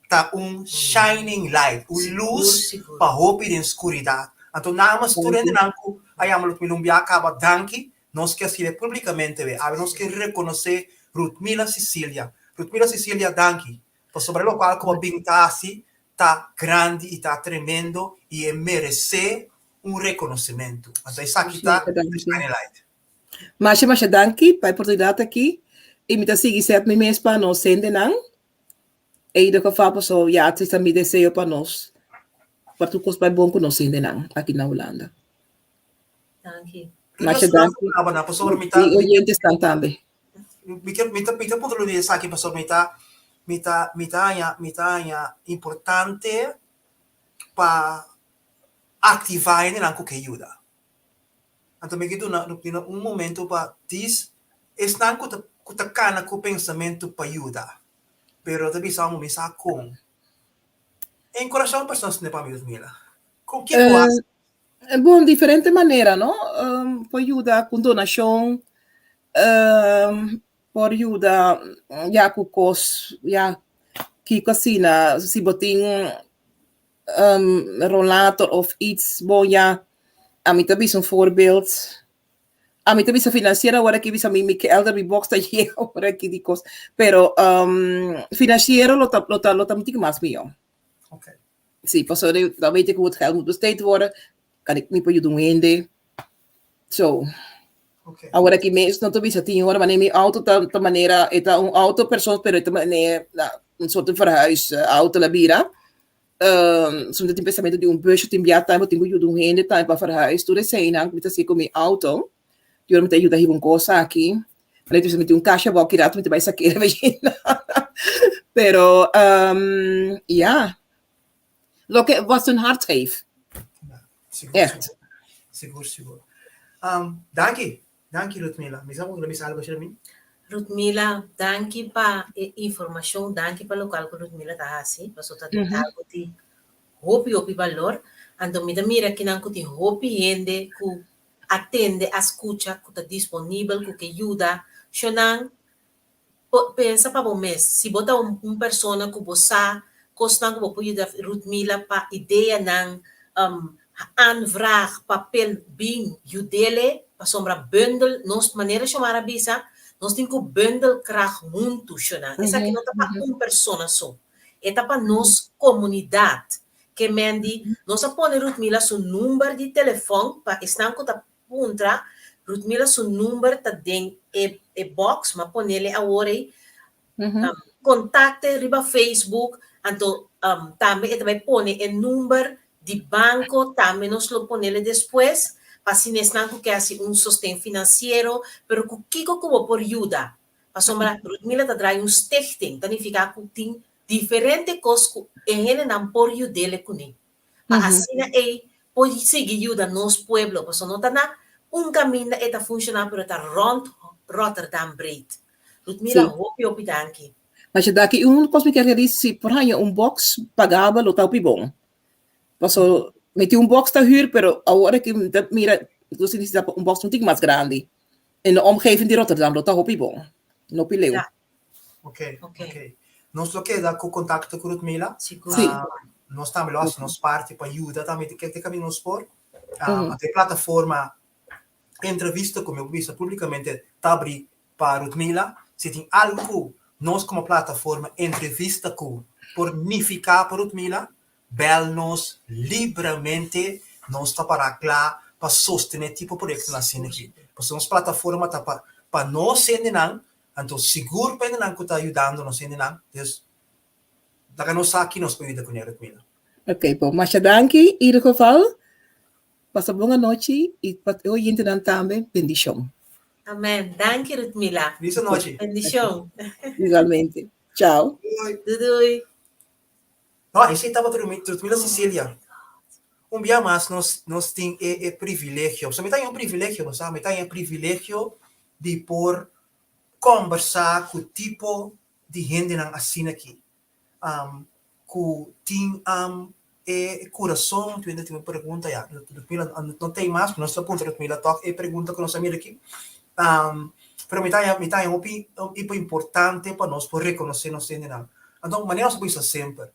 ta un shining light, un lus pa hopi den skuridat. Anto namens tur hendenan ku a yama Rutmila un bia kaba danki, nos ke hasié públikamente we. Awe nos ke rekonosé Rutmila Cicilia. Rutmila Cicilia danki Pasobra e lokual ku bo bin ta hasi ta grandi i ta tremendo i e meresé un rekonosementu. Anto esaki ta The Shining Light. Masha masha danki pa e oportunidat aki i mi ta sigui sèt mi mes pa nos hendenan e ieder geval paso ya ta mi deseo pa nos pa tur kos bai bon ku nos hendenan aki na Hulanda. Danki. Masha danki. I oyentesnan tambe. Mi ke mi ta mi ta puntra lo di esaki pasobra mi ta mi ta mi ta haña mi ta haña importante pa aktivá hendenan ku ke yuda. Anto mi ke duna duna un momento pa dis esnan ku ta ku ta kana ku pensamentu pa yuda, pero ta bisa amo mi sa kon. Enkurashá un persona asina pa mi Ludmila. Kon ke ku hasi? Bon, diferente manera, no? Por yuda ku donashon, por yuda ya ku kos, ya kiko asina, si bo tin rollator of iets, bon ya, ami ta bisa un voorbeeld, ami ta bisa financiero awor aki bisa mi mi ke elder mi box ta yega awor aki di kos, pero financiero lo ta lo ta lo ta un tiki mas mihó. Okay. Sí, pasobra dan weet ik hoe het geld moet besteed worden. Kan ik mi por yuda un hende. So, Okay. awor aki mes no ta bisa tin ora wanneer mi auto ta, ta manera, e ta un auto persoon, pero e ta manera na, un soort verhuis eh, auto la bira. Um, soms tin pensamiento di un busje tin bia tambe, tin ku yuda un hende tambe pa verhuis. Tur eseinan mi ta hasi ku mi auto. Di ora mi ta yuda hiba un kos aki. Anto mi ta mete un kasha abou ki rato mi ta bai sak'é riba Pero um, ja. Loke wat hun hart geeft. Sigur, Echt. Sigur, sigur. Um, danki. Danki, Rutmila. Mi sa ku bisa algo mi? Rutmila, danki pa e informashon, danki pa lokual ku Rutmila ta hasi, pasobra ta algo di hopi hopi balor. Anto mi ta mira kinan ku tin hopi hende ku a tende, a skucha, ku ta disponibel, ku ke yuda. Shonnan, pensa pa bo mes, si bo ta un un persona ku bo sa kosnan ku bo por yuda Rutmila pa ideanan, aanvraag, papel, bin yud'ele, pasobra bundel, nos manera Xiomara a bisa, nos tin ku bundel krag huntu, shonnan. Esaki no ta pa un persona so, e ta pa nos komunidat. Ke men di, nos a pone Rutmila su number di telefòn pa esnan ku ta puntra, Rutmila su number ta den e e box, m'a ponele awor ei, kontakte riba Facebook, anto tambe e ta bai pone e number di banko, tambe nos lo ponele despues, pa asina esnan ku ke hasi un sosten finansiero, pero ku kiko ku bo por yuda? Pasobra Rutmila ta drai un stichting, ta nifiká ku tin Diferente kos ku e hendenan por yud'ele kuné, pa asina ei por sigui yuda nos pueblo, pasobra no ta na un kaminda e ta funshoná pero ta rònt Rotterdam breed. Rutmila, hopi hopi danki. Masha danki. Un kos mi kier di si por haña un box pagabel lo ta hopi bon. Paso mi tin un box ta huur pero awor aki mi ta mira nos ta nesesita un box un tiki mas grandi. In de omgeving di Rotterdam lo ta hopi bon. No hopi leu. Ok, ok. Nos lo keda ku kontakto ku Rutmila. Sigur. Sí. Nos tambe lo hasi nos parti pa yuda tambe te kaminda nos por. Anto e plataforma entrevista ku mi a bisa públikamente ta abrí pa Rutmila. Si tin algu ku nos komo plataforma entrevista ku por nifiká pa Rutmila, bèl nos libramente. Nos ta pará kla pa sostené tipo proyektonan asina aki. Pasobra nos plataforma ta pa pa nos hendenan, anto sigur pa hendenan ku ta yudando nos hendenan. Dus laga nos sa ki nos por yuda kuné, Rutmila. Oké, bon. Masha danki in ieder geval. Pasa bon anochi y pa e oyentenan tambe bendicion. Amen. Danki Rutmila. Feliz anochi. Bendicion. Igualmente. Chao. Doei. Doei doei. No, esei tabata Rutmila Cecilia. Un bia mas nos nos tin e e privilegio. So mi ta haña un privilegio, bo sa, mi ta haña e privilegio di por kombersá ku tipo di hendenan asina aki. Ku tin e kurason, tu hende tin un pregunta ya, Rutmila no tei mas, nos ta puntra Rutmila tòg e pregunta ku nos a mira aki. Pero mi ta haña, mi ta haña hopi importante pa nos por rekonosé nos hendenan. Anto manera nos a bisa semper,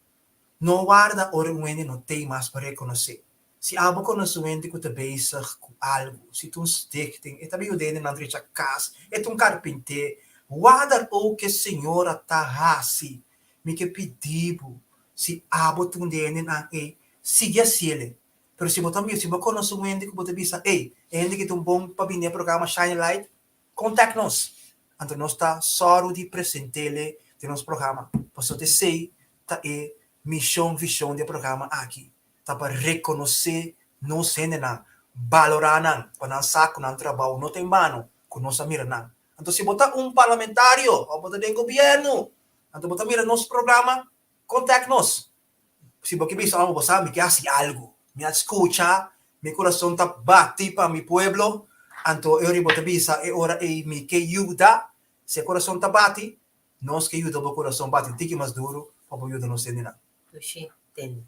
no warda ora un hende no tei mas pa rekonosé. Si abo konosé un hende ku ta bezig ku algu, si ta un stichting, e ta yuda hendenan drecha kas, e ta un karpinté, warda oke señora ta hasi. Mi ke pidi bo, si abo ta un di e hendenan ei, sigui hasiel. Pero si bo ta mira, si bo konosé un hende ku bo ta bisa, ey, e hende aki ta un bon pa bini e programa Shine a Light, contact nos. Anto nos ta sòru di present'el den nos programa. Pasobra esei ta e mishon, vishon di e programa aki, ta pa rekonosé nos hendenan, balorá nan, pa nan sa ku nan trabou no ta en bano, ku nos a mira nan. Anto si bo ta un parlamentario òf bo ta den gobièrnu, anto bo ta mira nos programa, contact nos. Si bo ke bisa, oh, bo sa mi ke hasi algu, mi a skucha, mi kurason ta bati pa mi pueblo, anto e ora bo ta bisa e ora ei mi ke yuda, si e kurason ta bati, nos ke yuda bo kurason bati un tiki mas duru pa bo yuda nos hendenan. Dushi tende.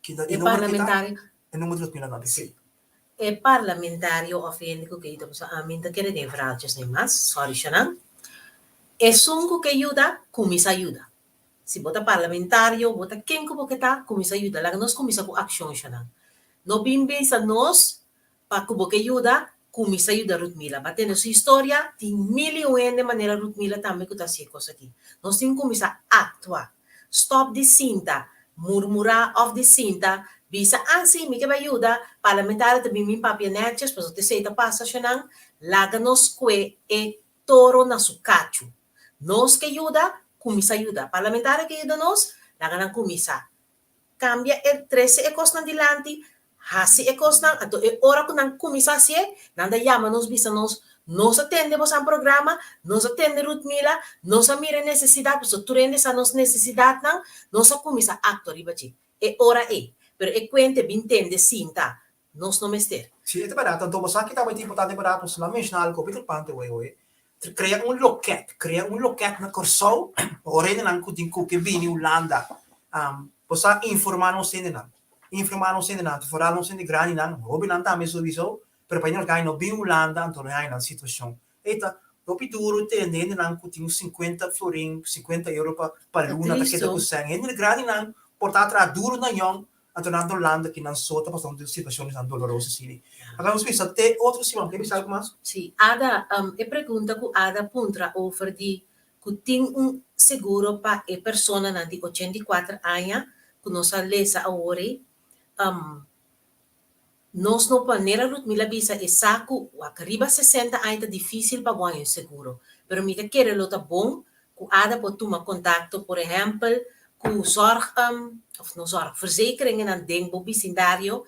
Kita E e number kita? parlamentario. E number di Rutmila Nabi, Sí. sí. E parlamentario of hende ku ke yuda pasobra ami no ta kere den verhaaltjes ni mas, sorry Shanan. Esun ku ke yuda, kuminsá yuda. Si bo ta parlamentario, bo ta ken ku bo ke ta, kuminsá yuda. Laga nos kuminsá ku akshon, Shanan. No bin bisa nos pa ku bo ke yuda, kuminsá yuda Rutmila. Ba tende su historia, tin mil i un hende manera Rutmila tambe ku ta hasi e kos aki. Nos tin kuminsá aktua. Stòp di sinta, murmurá òf di sinta bisa, ah sí, mi ke bai yuda, parlamentario ta bin bin papia nètjes, pasobra esei ta pasa, Shanan. Laga nos kue e toro na su kachu. Nos ke yuda, kuminsá yuda. Parlamentario ke yuda nos, laga nan kuminsá. Kambia e, trese e kosnan dilanti, hasi e kosnan, anto e ora ku nan kuminsá hasié, nan ta yama nos bisa nos, nos a tende bosan programa, nos a tende Rutmila, nos a mira e nesesidat, pasobra tur hende sa nos nesesidatnan, nos a kuminsá aktua riba dje. E ora ei. Pero e kuente bin tende sinta, Nos no mester. Si, e ta bèrdat. Anto bo sa ki tabata importante bèrdat? Nos lo a menshoná algu hopi trepante wei oe. Krea un lokèt. Krea un lokèt na Kòrsou pa ora hendenan ku tin ku ke bini Hulanda, bo sa informá nos hendenan. Informá nos hendenan, foral nos hende grandinan, hóbennan tambe souiso, pero pa hende grandi no bini Hulanda anto no haña nan situashon. Ei ta hopi duru tende hendenan ku tin sinkuenta florin, sinkuenta euro pa pa luna ta keda ku sèn. Hende grandinan por ta traha duru na yòn, anto nan ta Hulanda ki nan so ta pasando den situashonnan doloroso asina. Aka nos bisa te otro siman. Ke bisa algu mas? Sí, Ada, e pregunta ku Ada puntra over di ku tin un seguro pa e personanan di 84 aña ku nos a lesa awor ei, Nos no por, manera Rutmila bisa e sa cu wak riba 60 aña ta dificil pa bo haña un seguro, pero mi ta kere lo ta bon cu Ada por tuma contacto por ehempel cu zorg, of no zorg, verzekeringennan den bo bisindario,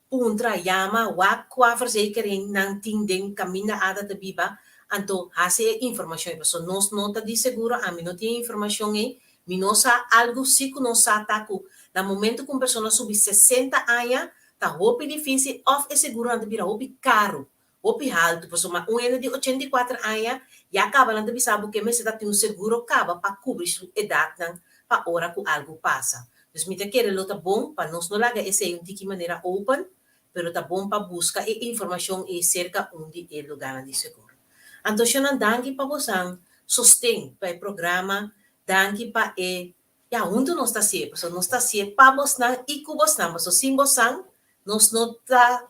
puntra, yama, wak cua verzekering nan tin den caminda Ada ta biba, anto haci e informacion ei, pasobra nos no ta di seguro, ami no tin e informacion ei, mi no sa, algo si cu nos sa ta cu na momento cu un persona subi 60 aña ta hopi difícil òf e seguronan ta bira hopi karu. hopi haltu, pasobra un hende di 84 aña ya kaba nan ta bisa bo ke mester ta tin un seguro kaba pa kubri su edatnan pa ora ku algu pasa. Dus mi ta kere lo ta bon pa nos no laga esei un tiki manera open, pero ta bon pa buska e informashon ei serka un di e lugánan di seguro. Anto shonnan danki pa bosan sosten pa e programa, danki pa e ya huntu nos ta hasié, pasobra nos ta hasié pa bosnan i ku bosnan, pasobra sin bosan nos no ta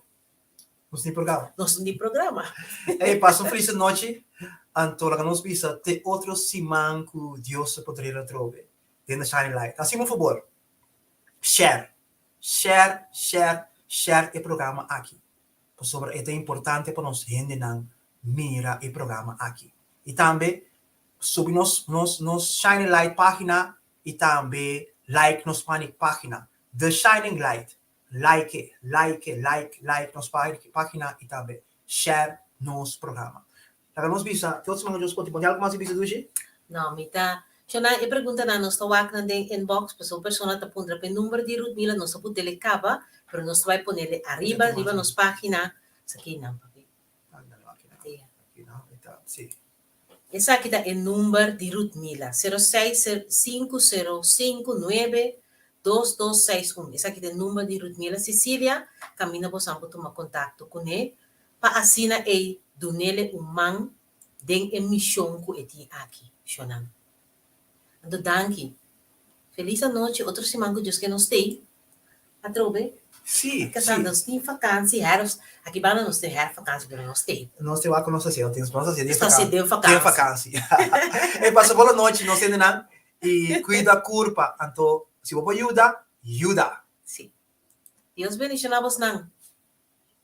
Nos tin programa. Nos tin programa. Ey, pasa un felis nochi. Anto laga nos bisa te otro siman ku Dios ta por traer atrobe den The Shining Light. Hasi un fabor, share, share, share, share e programa aki. Pasobra e ta importante pa nos hendenan mira e programa aki. I tambe subi nos nos nos Shining Light pagina i tambe like nos pagina The Shining Light. Like, like, like, like nos pagina y tambe share nos programa. Laga nos bisa, te otro siman Dios por tin algo mas di bisa Dushi? No, mi ta Shona, e preguntanan nos ta wak nan den inbox, pasobra un persona ta puntra pa e number di Rutmila, nos ta putele kaba, pero nos ta bai ponele ariba riba nos pagina. Esaki nan, papi. Esaki ta e number di Rutmila, 06 50 59 2261. Esaki ta e number di Rutmila Cecilia, kaminda boso por tuma kontakto kuné pa asina ei dunele un man den e mishon ku e tin aki, shonnan. Anto danki. Felis anochi, otro siman ku Dios ke nos tei. Atrobe. Sí, sí. Nos tin vakantie, herfst. Aki banda nos tin herfvakantie, pero nos tin. Nos tin wak nos hasi, nos hasi den vakantie. Den vakantie. Den vakantie. Hey, pasa bola nochi, nos hendenan. I cuida curpa. Anto, si bo por yuda, yuda. Sí. Dios bendiciona bosnan.